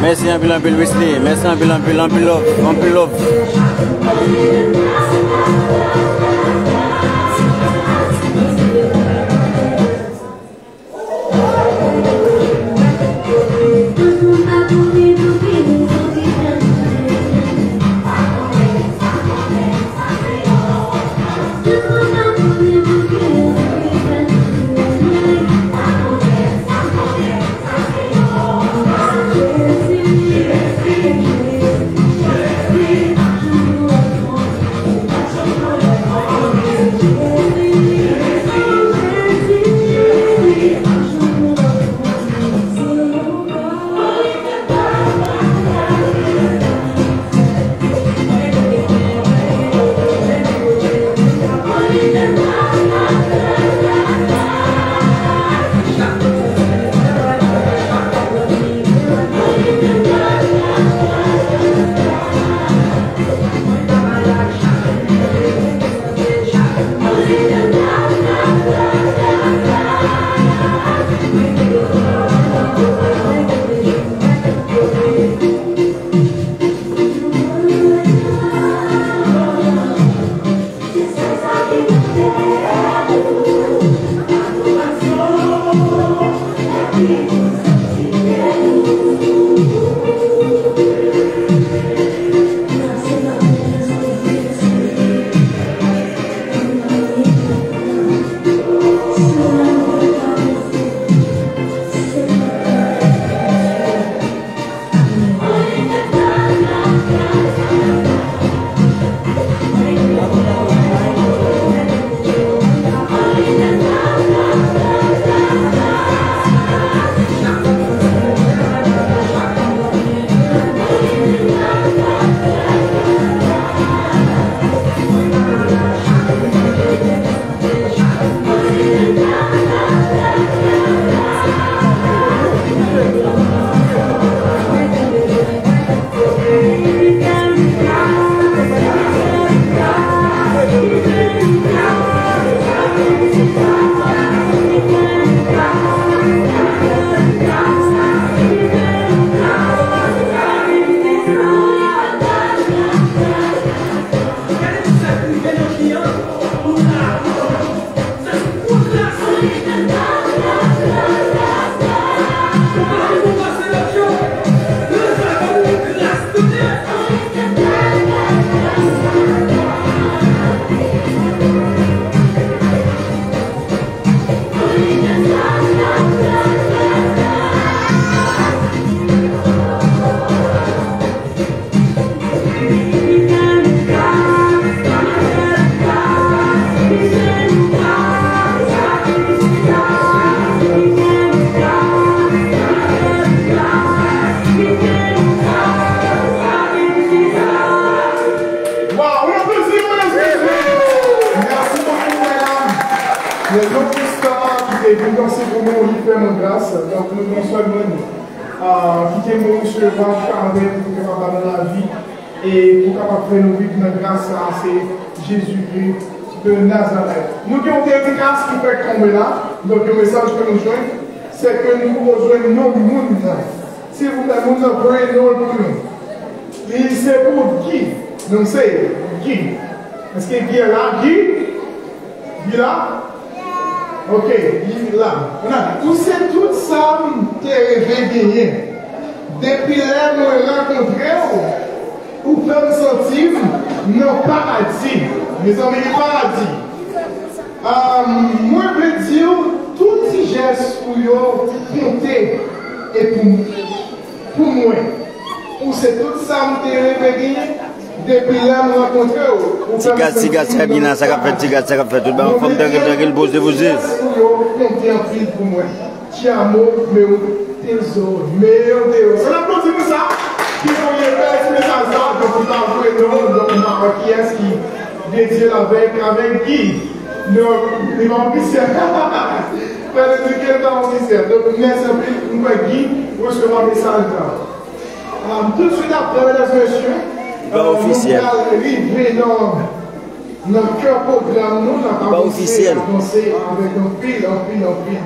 Mèsi anpil, anpil, Wesley. Mèsi anpil, anpil, anpil love, anpil love. Epi m panse pou nou, li fè mwen gras. Donk, nou pran swen mwen. Ah, kite mwen resevwa pou ka avè nou, pou kapab ba nou lavi e pou kapab fè nou viv nan gras sa, se Jezikri de Nazarèt. Nou gen yon dedikas ki fèk tonbe la. Donk, yon mesaj ke nou jwenn, se ke nou bezwen non moun nan. Silvouplè, moun nan voye non l pou nou. Li se pou Guy. Non, se Guy. Èske Guy la? Guy? Guy la? Ok, Guy la. Ou se tout sa m te reve genyen. Depi lè mwen rankontre w, ou fè m santi m nan paradi. Mezanmi, paradi. Ah, mwen vle di w, tout ti jès ou yo konte e pou, pou mwen. Ou se tout sa m te reve genyen depi lè m rankontre w. Ou fè m santi m nan paradi. Ti gaz, ti gaz, sa k ap fèt, ti gaz, sa k ap fèt. Tout bagay, fanm trankil, trankil, poze, poze. Mwen vle di w, tout ti jès ou yo konte anpil pou mwen. Te amo, meu tesouro, meu Deus. Ann aplodi pou sa. Ki voye bèl ti mesaj sa, donk li pa voye non, donk m pa wè kiyès ki dedye l avèk, avèk Guy. Donk, li pa ofisyèl. Fè l di ke l pa ofisyèl. Donk, mèsi anpil, m kwè Guy resevwa mesaj la. Ah, tout swit apre, medam, mesye, nou pral rive nan Nan kè pwogram nou, n ap avanse, avanse avèk anpil, anpil, anpil.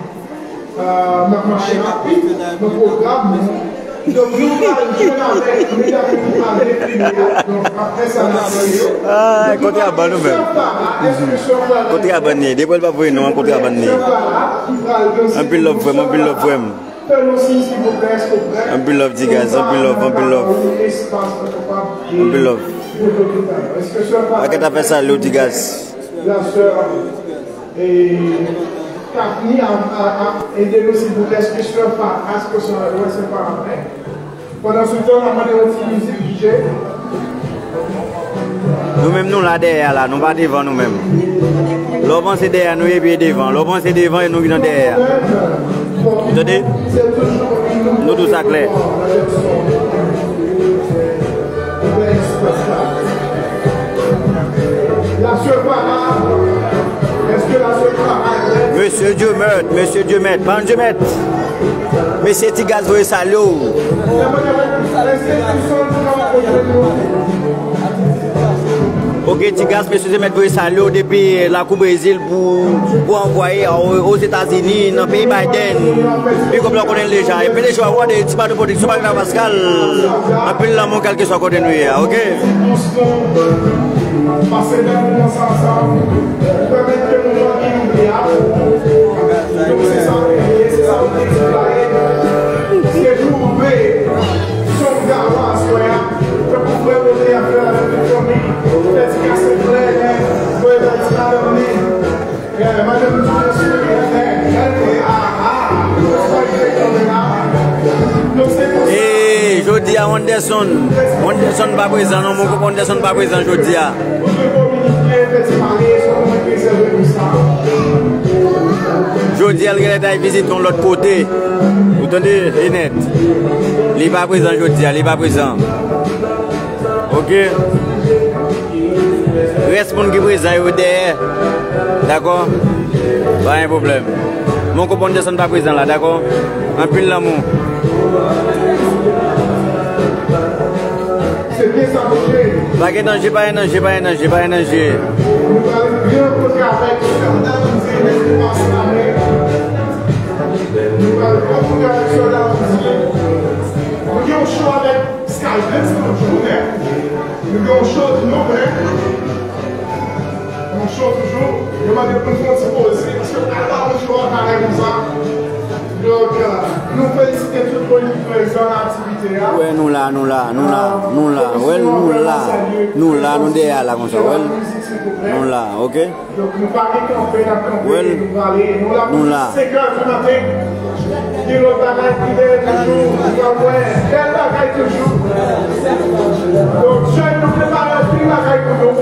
Ah, n ap mache rapid nan pwogram nou. Donk, nou pral jwenn avèk medam ki pral defile a. Donk, apre sa, n ap jwenn yo. Ay, kontrabann nou menm. Kontrabann li ye. Depi l pa voye non an, kontrabann li ye. Anpil love frè m, anpil love frè m. Fè nou siy, silvouplè, èske w prè? Anpil love, ti gaz, anpil love, anpil love. Anpil love. Pakèt afè sa, Leo, ti gaz. La sè, eh, Katni a, a, a ede nou, silvouplè, èske sè pa, èske sè, wè, sè pa, eh. Pandan se tan, n ap mande yon ti mizik, D J. Nou menm nou la dèyè a la, nou pa devan nou menm. Lè w panse dèyè a nou ye, epi e devan. Lè w panse devan, e nou ki nan dèyè a. Ou tande? Nou di w sa klè. Mesye Diomèt, mesye Diomèt, pa yon Diomèt. Mesye Ti Gaz voye salye w. Ok, Ti Gaz, mesye Diomèt voye salye w depi lakou Brezil pou, pou anvwaye o, Ozetazini, nan peyi Biden. Big up la, w konnen l deja. E P D G a, w ade, Ti Bado Production, Bagay Pascal. Anpil lanmou, kèlkeswa kote nou ye a, ok? Pase bèl moman sa ansanm. Pèmèt ke nou jwenn limyè. Donk, se sa nou ye, se sa nou deklare. Se pwouve son gawa aswè a. Tankou frè Rene ap fè avèk tout fanmi. Fè ti kase flè, men, voye bay ti madanm li. Eh, madanm li, ti mesye, eh, eh, eh, ah, ah, ah. Hey, jodi a, Wonderson. Wonderson pa prezan, non, mon konpa Wonderson pa prezan jodi a. Jodi a, l genlè t al vizite yon lòt kote. Ou tande, Enèt. Li pa prezan jodi a, li pa prezan. Ok. Rès moun ki prezan yo dèyè. Dakò? Pa gen pwoblèm. Mon konpa Wonderson pa prezan la, dakò? Anpil lanmou. Se byen sa, mesye. Pa gen danje, pa gen danje, pa gen danje, pa gen danje. Nou pral byen rankontre avèk Sè Dalanzi, mesye Pascale. Nou pral rankontre avèk Sè Dalanzi. Nou gen yon show avèk Skyvens toujou, men. Nou gen yon show nou, men. Yon show toujou. Yo mande pou n fè yon ti poze, paske yo pral ba nou show a parèy konsa. Donk, euh, nou felisite tout moun ki prezan nan aktivite a. Wè, nou la, nou la, nou la, nou la. Wè, nou la, nou la, nou dèyè a la konsa, wè. Nou la, ok. Donk, nou pa gen kanpe, n ap kanpe, nou prale. Nou la pou sèt è di maten. Gen lòt bagay ki vini toujou, nou pral wè bèl bagay toujou. Donk, jèn, nou prepare anpil bagay pou nou.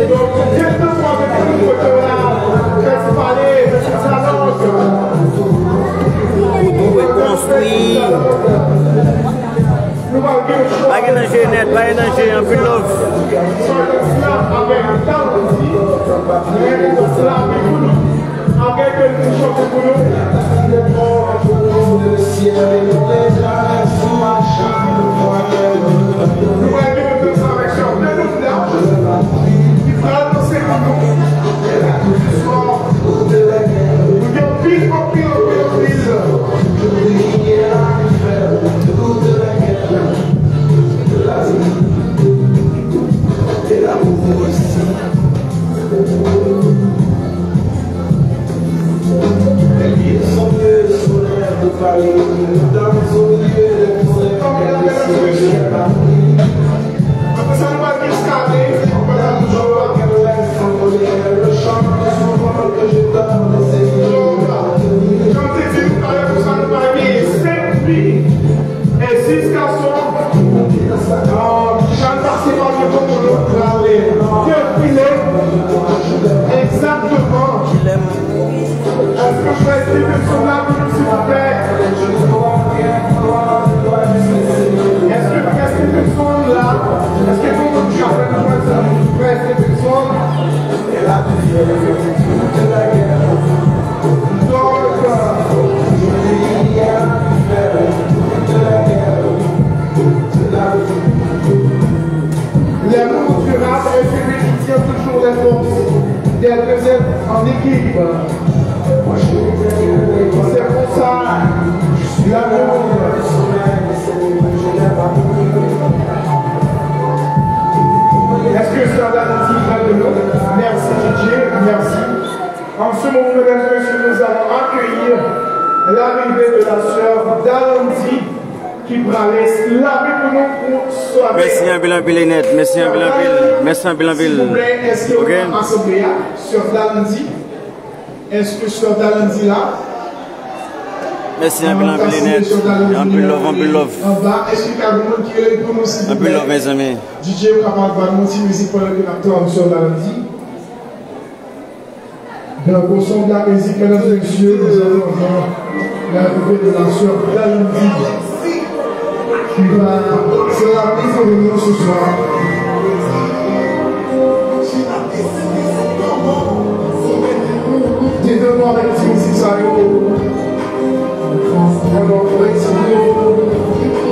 Donk, kèlkeswa kote w la, fè ti pale, fè ti dyalòg. Kote w konstwi. Pa gen danje nèt, pa gen danje, anpil love. Nou pral devlope sa avèk sè de nou la, ki pral danse pou nou. Nou gen anpil, anpil, anpil, anpil. Apre sa, nou pral gen eskale, nou pral jan m te di nou talè, apre sa, nou pral gen senk pi. E sis gason, ah, ki pral pase pa devan pou yo pral defile egzakteman. Èske Frè Stevenson la pou nou, silvouplè? Èske Frè Stevenson la? Èske nou kapab jwenn Frè Stevenson? L'amour durable et ses bénédictions, toujours les forces d'être en équipe. C'est pour ça, l'amour. Est-ce que ça va nous dire de nous? Merci D J, merci. En ce moment, mesdames et messieurs, nous allons accueillir l'arrivée de la sœur Dalandy ki prale lavi pou nou pou sove. Mèsi anpil, anpil, Enèt. Mèsi anpil, anpil. Mèsi anpil, anpil. Silvouplè, èske ou ka asanble a, sè Dalandy? Èske sè Dalandy la? Mèsi anpil, anpil, Enèt. Anpil love, anpil love. Anba, èske ka gen moun ki rele pou nou, silvouplè? Anpil love, mezanmi. D J, ou kapab ban nou ti mizik pandan ke n ap tann sè Dalandy? Donc, au son de la musique, mesdames et messieurs, nous allons avoir l'arrivée de la sœur Dalandy, qui va se rappeler pour nous ce soir. Devan nou avèk ti mizik sa yo. Alò, mwen di nou,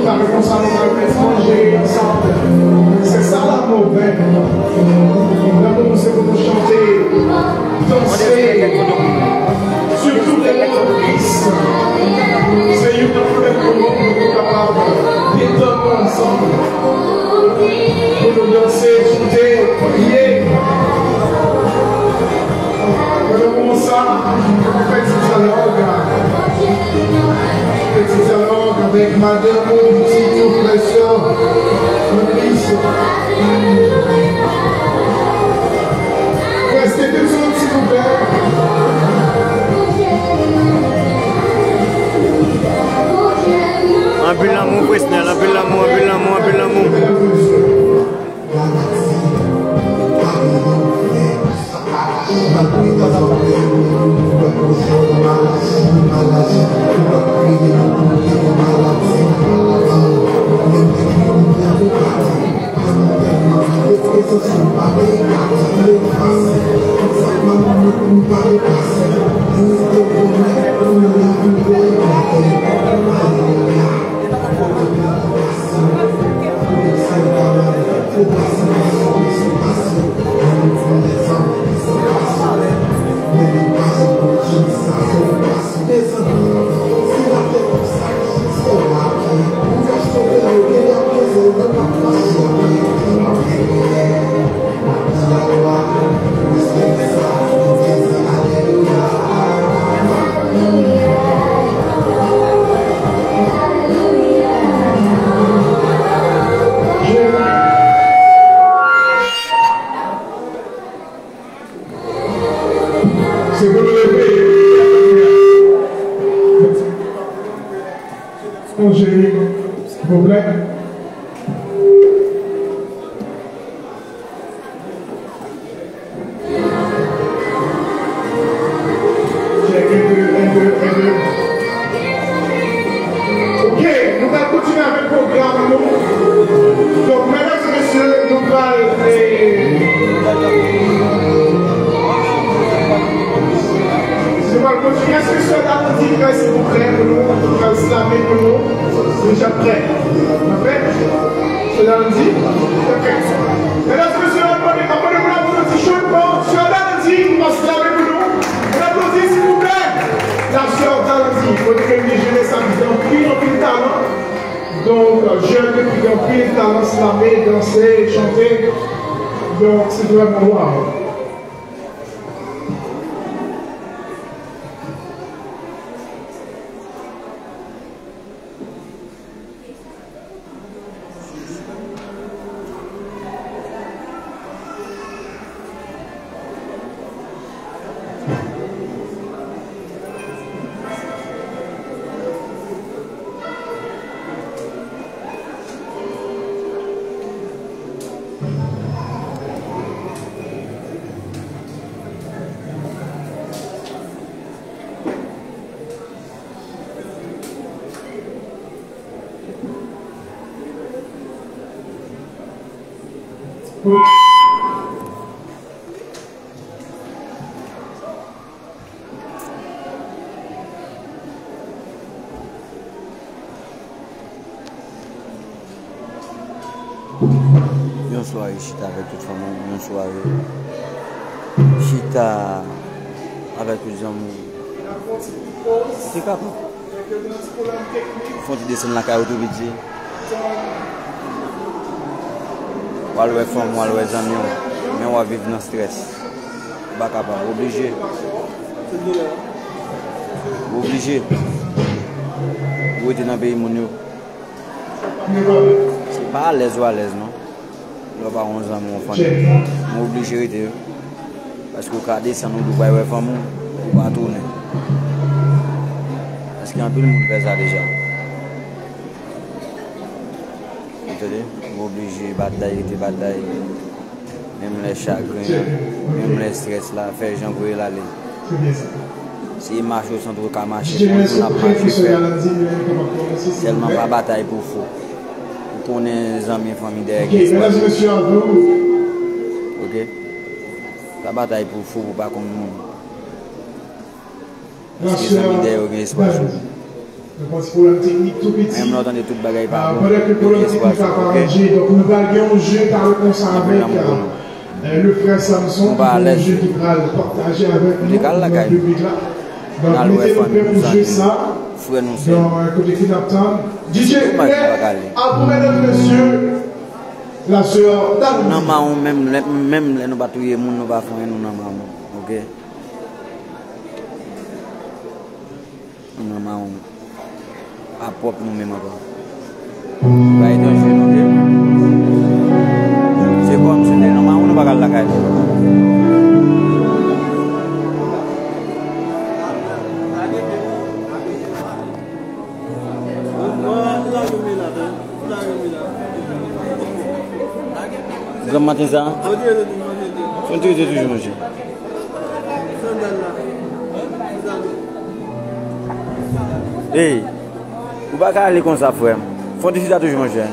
pare konsa nou pral manje ansanm. Se sa la move. Nan moman se pou nou chante, danse, sou tout lè an Kris. Se youn nan pwoblèm pou nou, pou nou kapab detann nou ansanm. Pou nou danse, choute, priye. Pandan moman sa, fè ti dyalòg. Fè ti dyalòg avèk madanm ou, pitit ou, frè, sè, an Kris. Reste tout seul, silvouplè. Anpil lanmou, Fresnel, anpil lanmou, anpil lanmou, anpil lanmou. Se pou nou leve. Angeline, silvouplè. Dandy. Medam, mesye, n ap mande, n ap mande pou n aplodi cholman sè Dandy, ki pase la pou nou. N aplodi, silvouplè, la sè Dandy. Kote ke li jere sa ki gen anpil, anpil talan. Donk, jèn epi gen anpil talan, slame, danse, chante. Donk, se vrèman waw. Yon sware chita avèk tout fanmi w, yon sware chita avèk tout zanmi w. Se kapab. Fè yon ti desann lakay ou tou piti. W al wè fanmi w, w al wè zanmi w, men w ap viv nan strès. Ou pa kapab, ou oblije. Ou oblije. Ou rete nan peyi moun yo. Se pa alèz ou alèz non. Lè w pa yon zanmi, yon fanmi, ou oblije rete wi. Paske ou ka desann, ou di w pral wè fanmi w, ou pa tounen. Paske anpil moun fè sa deja. Ou tande? Ou oblije batay, rete batay. Menm lè chagren an, menm lè estrès la, fè jan voye l ale. Se mache w santi w ka mache, konn tou n ap mache frè. Sèlman pa batay pou fou. Ou konnen zanmi, fanmi dèyè gen espas. Ok? Pa batay pou fou, pou pa konn moun. Paske zanmi dèyè yo gen espas yo. Menm lè w tande tout bagay pa bon, yo gen espas yo, ok? Anpil lanmou pou nou. Nou pa alèz. Nou te ka al lakay nou. N al wè fanmi nou, zanmi nou, frè nou, sè nou. Se domaj nou pa ka ale. Nou nan men w menm lè, menm lè nou pa touye moun, nou pa fè anyen, nou nan men w, ok? Nou nan men w. A pwòp nou menm ankò. Se pa etranje nou ye. Se kòm se te nan men w nou pa ka al lakay nou. Granm maten sa, fò n te rete toujou manje. Ey, ou pa ka ale konsa, frè m. Fò n te chita toujou, monchè.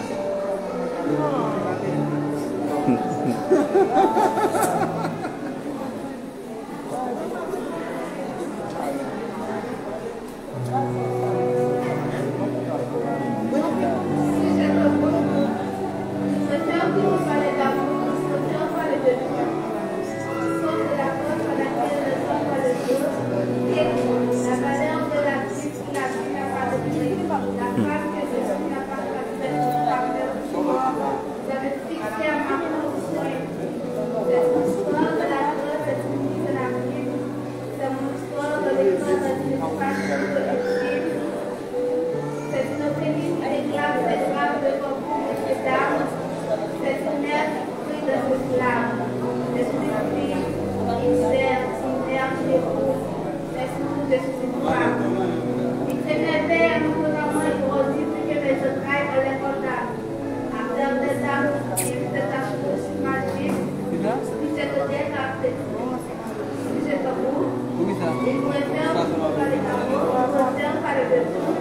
C'est mon histoire dans les corps, dans les espaces libre et libres. C'est une féminine qui déclare ses braves devant vous, messieurs, dames. C'est une mère qui crie dans ses larmes. C'est une fille, une sœur, une mère qui épouse. Mais surtout, je suis une femme. Il s'émerveille à mon gouvernement, il grandit plus que mes entrailles en les comptant. Affaire des dames, il fait sa chose magique. Puis c'est au dernier après. Sujet tabou. Il préfère ne pas parler d'amour, il préfère parler de tout.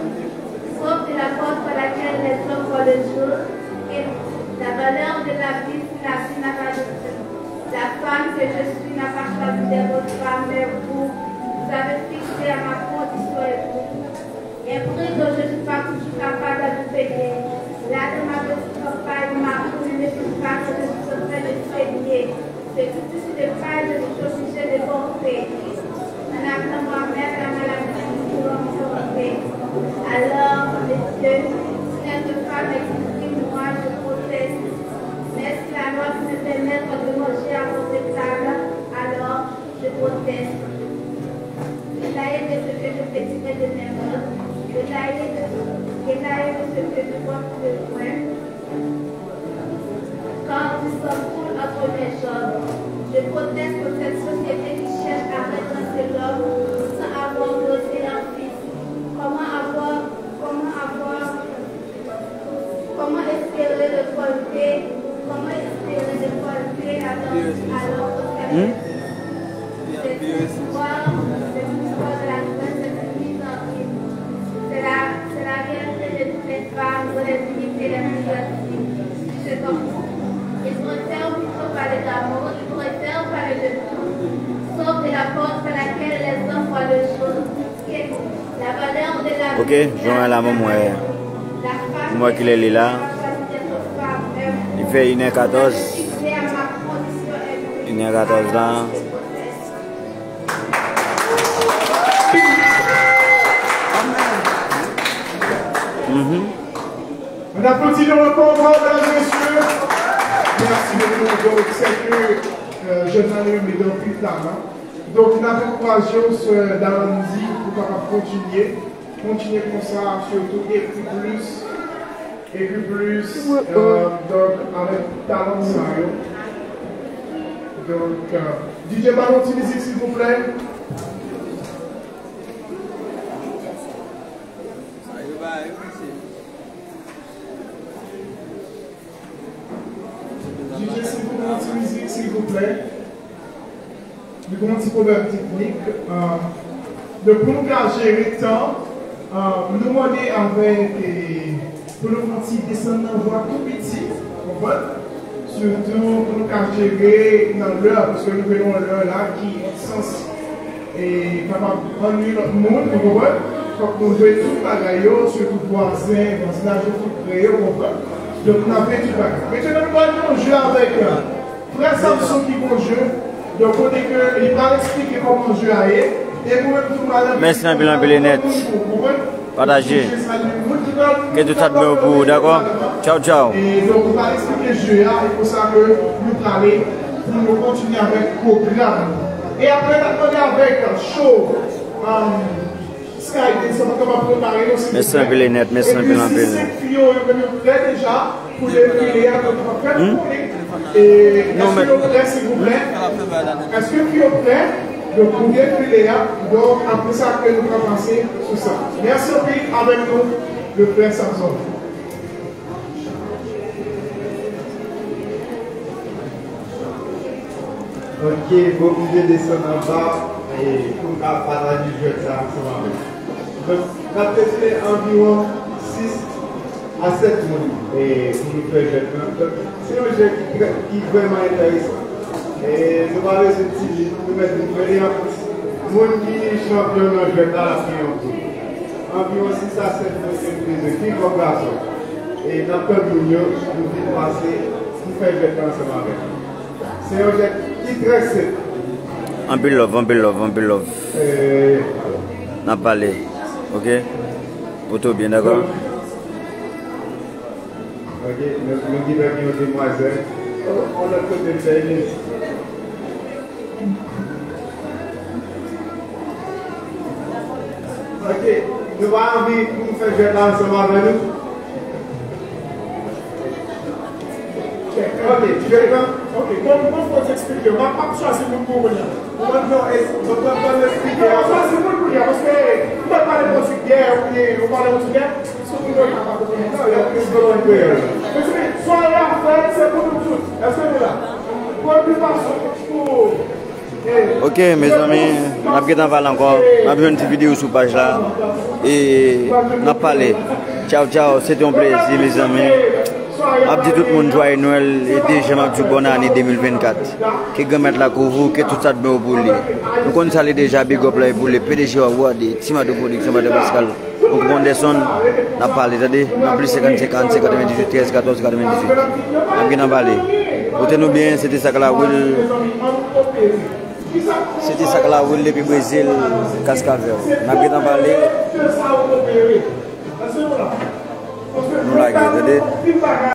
Sauf de la cause par laquelle les hommes voient le jour et la valeur de la vie si la vie n'a pas de prix. La femme que je suis n'a pas choisi des autres femmes, mais vous, vous avez fixé à ma condition et vous, un prix que je suis pas toujours capable de payer. Gardez ma petite campagne, ma poule, mes petits bâtons, je suis en train de saigner. Je suis ici de paille, je suis obligée de porter. En appelant ma mère, la maladie nous a emportés. Alors, les deux, si notre femme est ici, moi, je proteste. Mais si la loi peut me permettre de manger à votre table, alors je proteste. Détaillé de ce que je peux tirer de mes mains, détaillé de, détaillé de ce que je porte de loin, car du sang coule entre mes jambes. Je proteste contre cette société qui cherche à redresser l'homme sans avoir dressé un fils. Comment avoir, comment avoir, comment espérer récolter, comment espérer récolter alors, alors que cette, cette histoire, cette histoire de la jeunesse est une mise en rime. C'est la, c'est la réalité de toutes les femmes dont les unités les plus intimes. C'est comme vous. Ils préfèrent plutôt parler d'amour, ils préfèrent parler de tout, sauf de la porte par laquelle les hommes voient le jour. Ok, jounen la mwen, mwen, mwen ki lè li la. Li fè inè katòz. Inè katòz la. Mhm. On applaudit encore, mesdames et messieurs. Merci beaucoup. Donc, c'est que, euh, jeune homme, il met dans plus tard, hein. Donk, n ap ankouraje w, sè Dalandy, pou w kapab kontinye. Kontinye konsa, sitou ekri plis, ekri plis, euh, donk, avèk talan sa yo. Donk, euh, D J, ba nou ti mizik, silvouplè. D J, si pou nou ti mizik, silvouplè. Nou gen yon ti pwoblèm teknik. Euh, donk, pou nou ka jere tan, euh, nou mande avèk, eh, pou nou fè yon ti desann nan vwa tou piti, konprann? Sitou pou nou ka jere nan lè, paske nou gen yon lè la ki, an sans, e kapab annuiy lòt moun, ou konprann? Fòk nou jere tout bagay yo, sitou vwazen, vwazinaj yo, tout pre yo, ou konprann? Donk, n ap jere tout bagay. Mentnan, nou pral jwe yon jeu avèk, euh, frè Samson ki gon jeu. Donk, kote ke li pral eksplike kòman jeu a ye. E nou menm tou, nou pral Mèsi anpil, anpil, Enèt. Pataje. Ke tout sa t bon pou ou, dakò? Tchaw, tchaw. E donk, nou pral eksplike jeu a, e konsa ke nou prale pou nou kontinye avèk pwogram. E apre, n ap mande avèk show, um, Sky Dance, nou kapab prepare yo, silvouplè. Mèsi anpil, Enèt, mèsi anpil, anpil. Epi, si senk fi yo, yo menm, yo prè deja pou defile a, donk, nou ap fè nou konnen. E, èske yo prè, silvouplè? Èske fi yo prè? Donk, pou defile a, donk, apre sa, ke nou ka pase sou sa. Mèsi anpil avèk nou, le frè Samson. Ok, bon, m te desann anba, e, pou m ka pataje jwèt sa ansanm avè nou. Donk, n ap deside anviwon sis a sèt moun, e, pou nou fè jwèt lan. Donk, se yon jwèt ki trè, ki vrèman enteresan. E, nou pa bezwen timid, nou mèt nou mele an plis. Moun ki chanpyon nan jwèt la, l ap gen yon pri. Anviwon sis a sèt moun ke nou bezwen, fi kòm gason. E n ap tann moun yo pou vin pase, pou fè jwèt la ansanm avèk nou. Se yon jwèt ki trè senp. Anpil love, anpil love, anpil love. E, n ap pale, ok? Ou tou byen, dakò? Ok, nou, nou gen yon demwazèl. Oh, yon lòt kote, m fè inis. Ok, nou pa anvi pou nou fè jwèt la ansanm avè nou? Ok, jwèt lan. Ok, bon, bon, fò w eksplike. M ap, m ap chwazi moun pou ou kounye a. Ou konn jan, e, bon, bon, bon, eksplike. Non, chwazi moun kounye a, paske m pa pale pòtigè, oubyen ou pale pòtigè. Sou moun yo ka pa konprann. Non, yo plis konprann kreyòl. Mezanmi, sware a fèt, se pou nou tout. Èske nou la? Pran pli fason pou, eh, ok, mezanmi, n ap gentan pale ankò. N ap jwenn ti videyo sou paj la. E n ap pale. Tchaw, tchaw. Se te yon plezi, mezanmi. M ap di tout moun jwaye Nwèl e deja m ap di w bòn ane de mil vennkat. Ke Granmèt la kouvri w, ke tout sa t bon pou li. Nou konn sa li deja, big up la e pou li. P D G Wawade, Ti Mato Production, Patè Pascal. Donk, Wonderson, n ap pale, tande, nan plis senkannsenk, karannsenk, katrevendizuit, trèz, katòz, katrevendizuit. N ap gentan pale. Koute nou byen, se te Sak Lawil. Se te Sak Lawil depi Brezil, Kaskavèl. N ap gentan pale. Nou lage, tande.